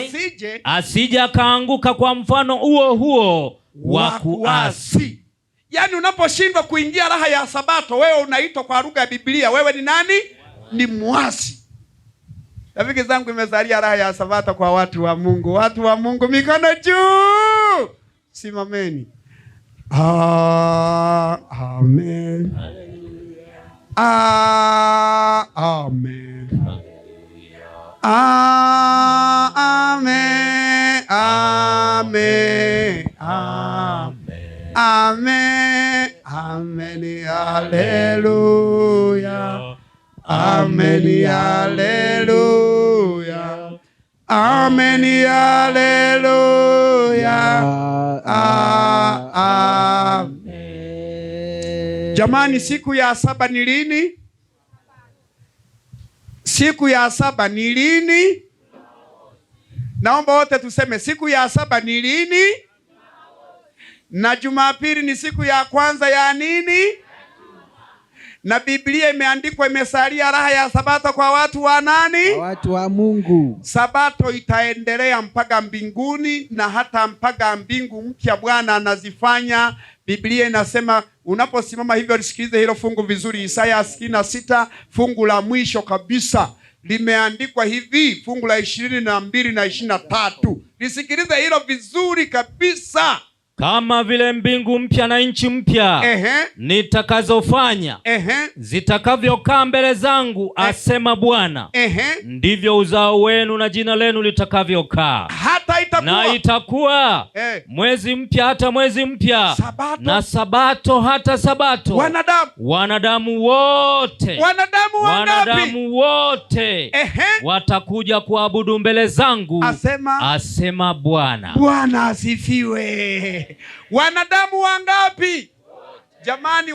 [SPEAKER 3] asije akaanguka kwa mfano huo huo wa kuasi.
[SPEAKER 2] Yaani unaposhindwa kuingia raha ya Sabato, wewe unaitwa kwa lugha ya Biblia, wewe ni nani? Ni mwasi. Rafiki zangu, imesalia raha ya Sabato kwa watu wa Mungu. Watu wa Mungu, mikono juu. Simameni. Amen. Amen. Amen. Amen. Amen. Amen. Hallelujah. Amen. Hallelujah. Amen. Hallelujah. Amen. Jamani, siku ya saba ni lini? Siku ya saba ni lini? Naomba wote tuseme siku ya saba ni lini? Na Jumapili ni siku ya kwanza ya nini? Na Biblia imeandikwa imesalia raha ya Sabato kwa watu wa nani?
[SPEAKER 4] Kwa watu wa Mungu.
[SPEAKER 2] Sabato itaendelea mpaka mbinguni na hata mpaka mbingu mpya Bwana anazifanya. Biblia inasema unaposimama hivyo, lisikilize hilo fungu vizuri. Isaya 66 fungu la mwisho kabisa limeandikwa hivi, fungu la 22 na 23. Lisikilize hilo vizuri kabisa.
[SPEAKER 3] Kama vile mbingu mpya na nchi mpya nitakazofanya, zitakavyokaa mbele zangu, asema Bwana, ndivyo uzao wenu na jina lenu litakavyokaa.
[SPEAKER 2] Hata itakuwa.
[SPEAKER 3] Na itakuwa mwezi mpya hata mwezi mpya,
[SPEAKER 2] Sabato.
[SPEAKER 3] Na Sabato hata Sabato.
[SPEAKER 2] Wanadamu
[SPEAKER 3] wote.
[SPEAKER 2] Wanadamu wangapi?
[SPEAKER 3] Wanadamu wote watakuja kuabudu mbele zangu, asema Bwana.
[SPEAKER 2] Bwana asifiwe. Wanadamu wangapi? Jamani,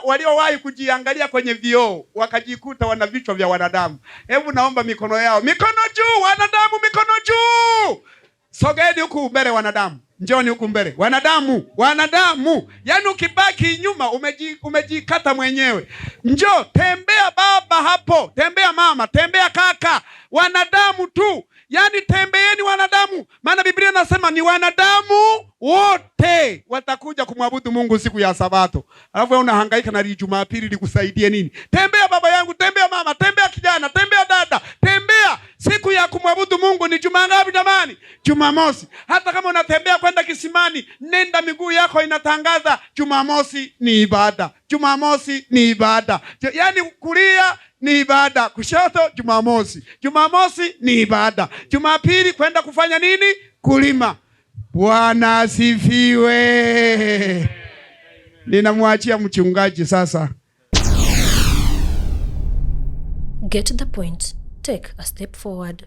[SPEAKER 2] waliowahi kujiangalia kwenye vioo wakajikuta wana vichwa vya wanadamu, hebu naomba mikono yao. Mikono juu, wanadamu, mikono juu. Sogeni huku mbele wanadamu. Njoni huku mbele. Wanadamu, wanadamu. Yaani ukibaki nyuma umejikata mwenyewe. Njoo, tembea baba hapo, tembea mama, tembea kaka. Wanadamu tu. Yaani tembeeni wanadamu. Maana Biblia inasema ni wanadamu wote watakuja kumwabudu Mungu siku ya Sabato. Alafu wewe unahangaika na Jumapili likusaidie nini? Tembea baba yangu, tembea mama, tembea kijana, tembea dada, tembea. Siku ya kumwabudu Mungu ni juma ngapi jamani? Jumamosi. Hata kama unatembea kwenda kisimani, nenda miguu yako inatangaza Jumamosi ni ibada. Jumamosi ni ibada. Yaani kulia ni ibada, kushoto Jumamosi. Jumamosi ni ibada. Jumapili kwenda kufanya nini? Kulima. Bwana asifiwe. Ninamwachia mchungaji sasa.
[SPEAKER 1] Get the point. Take a step forward.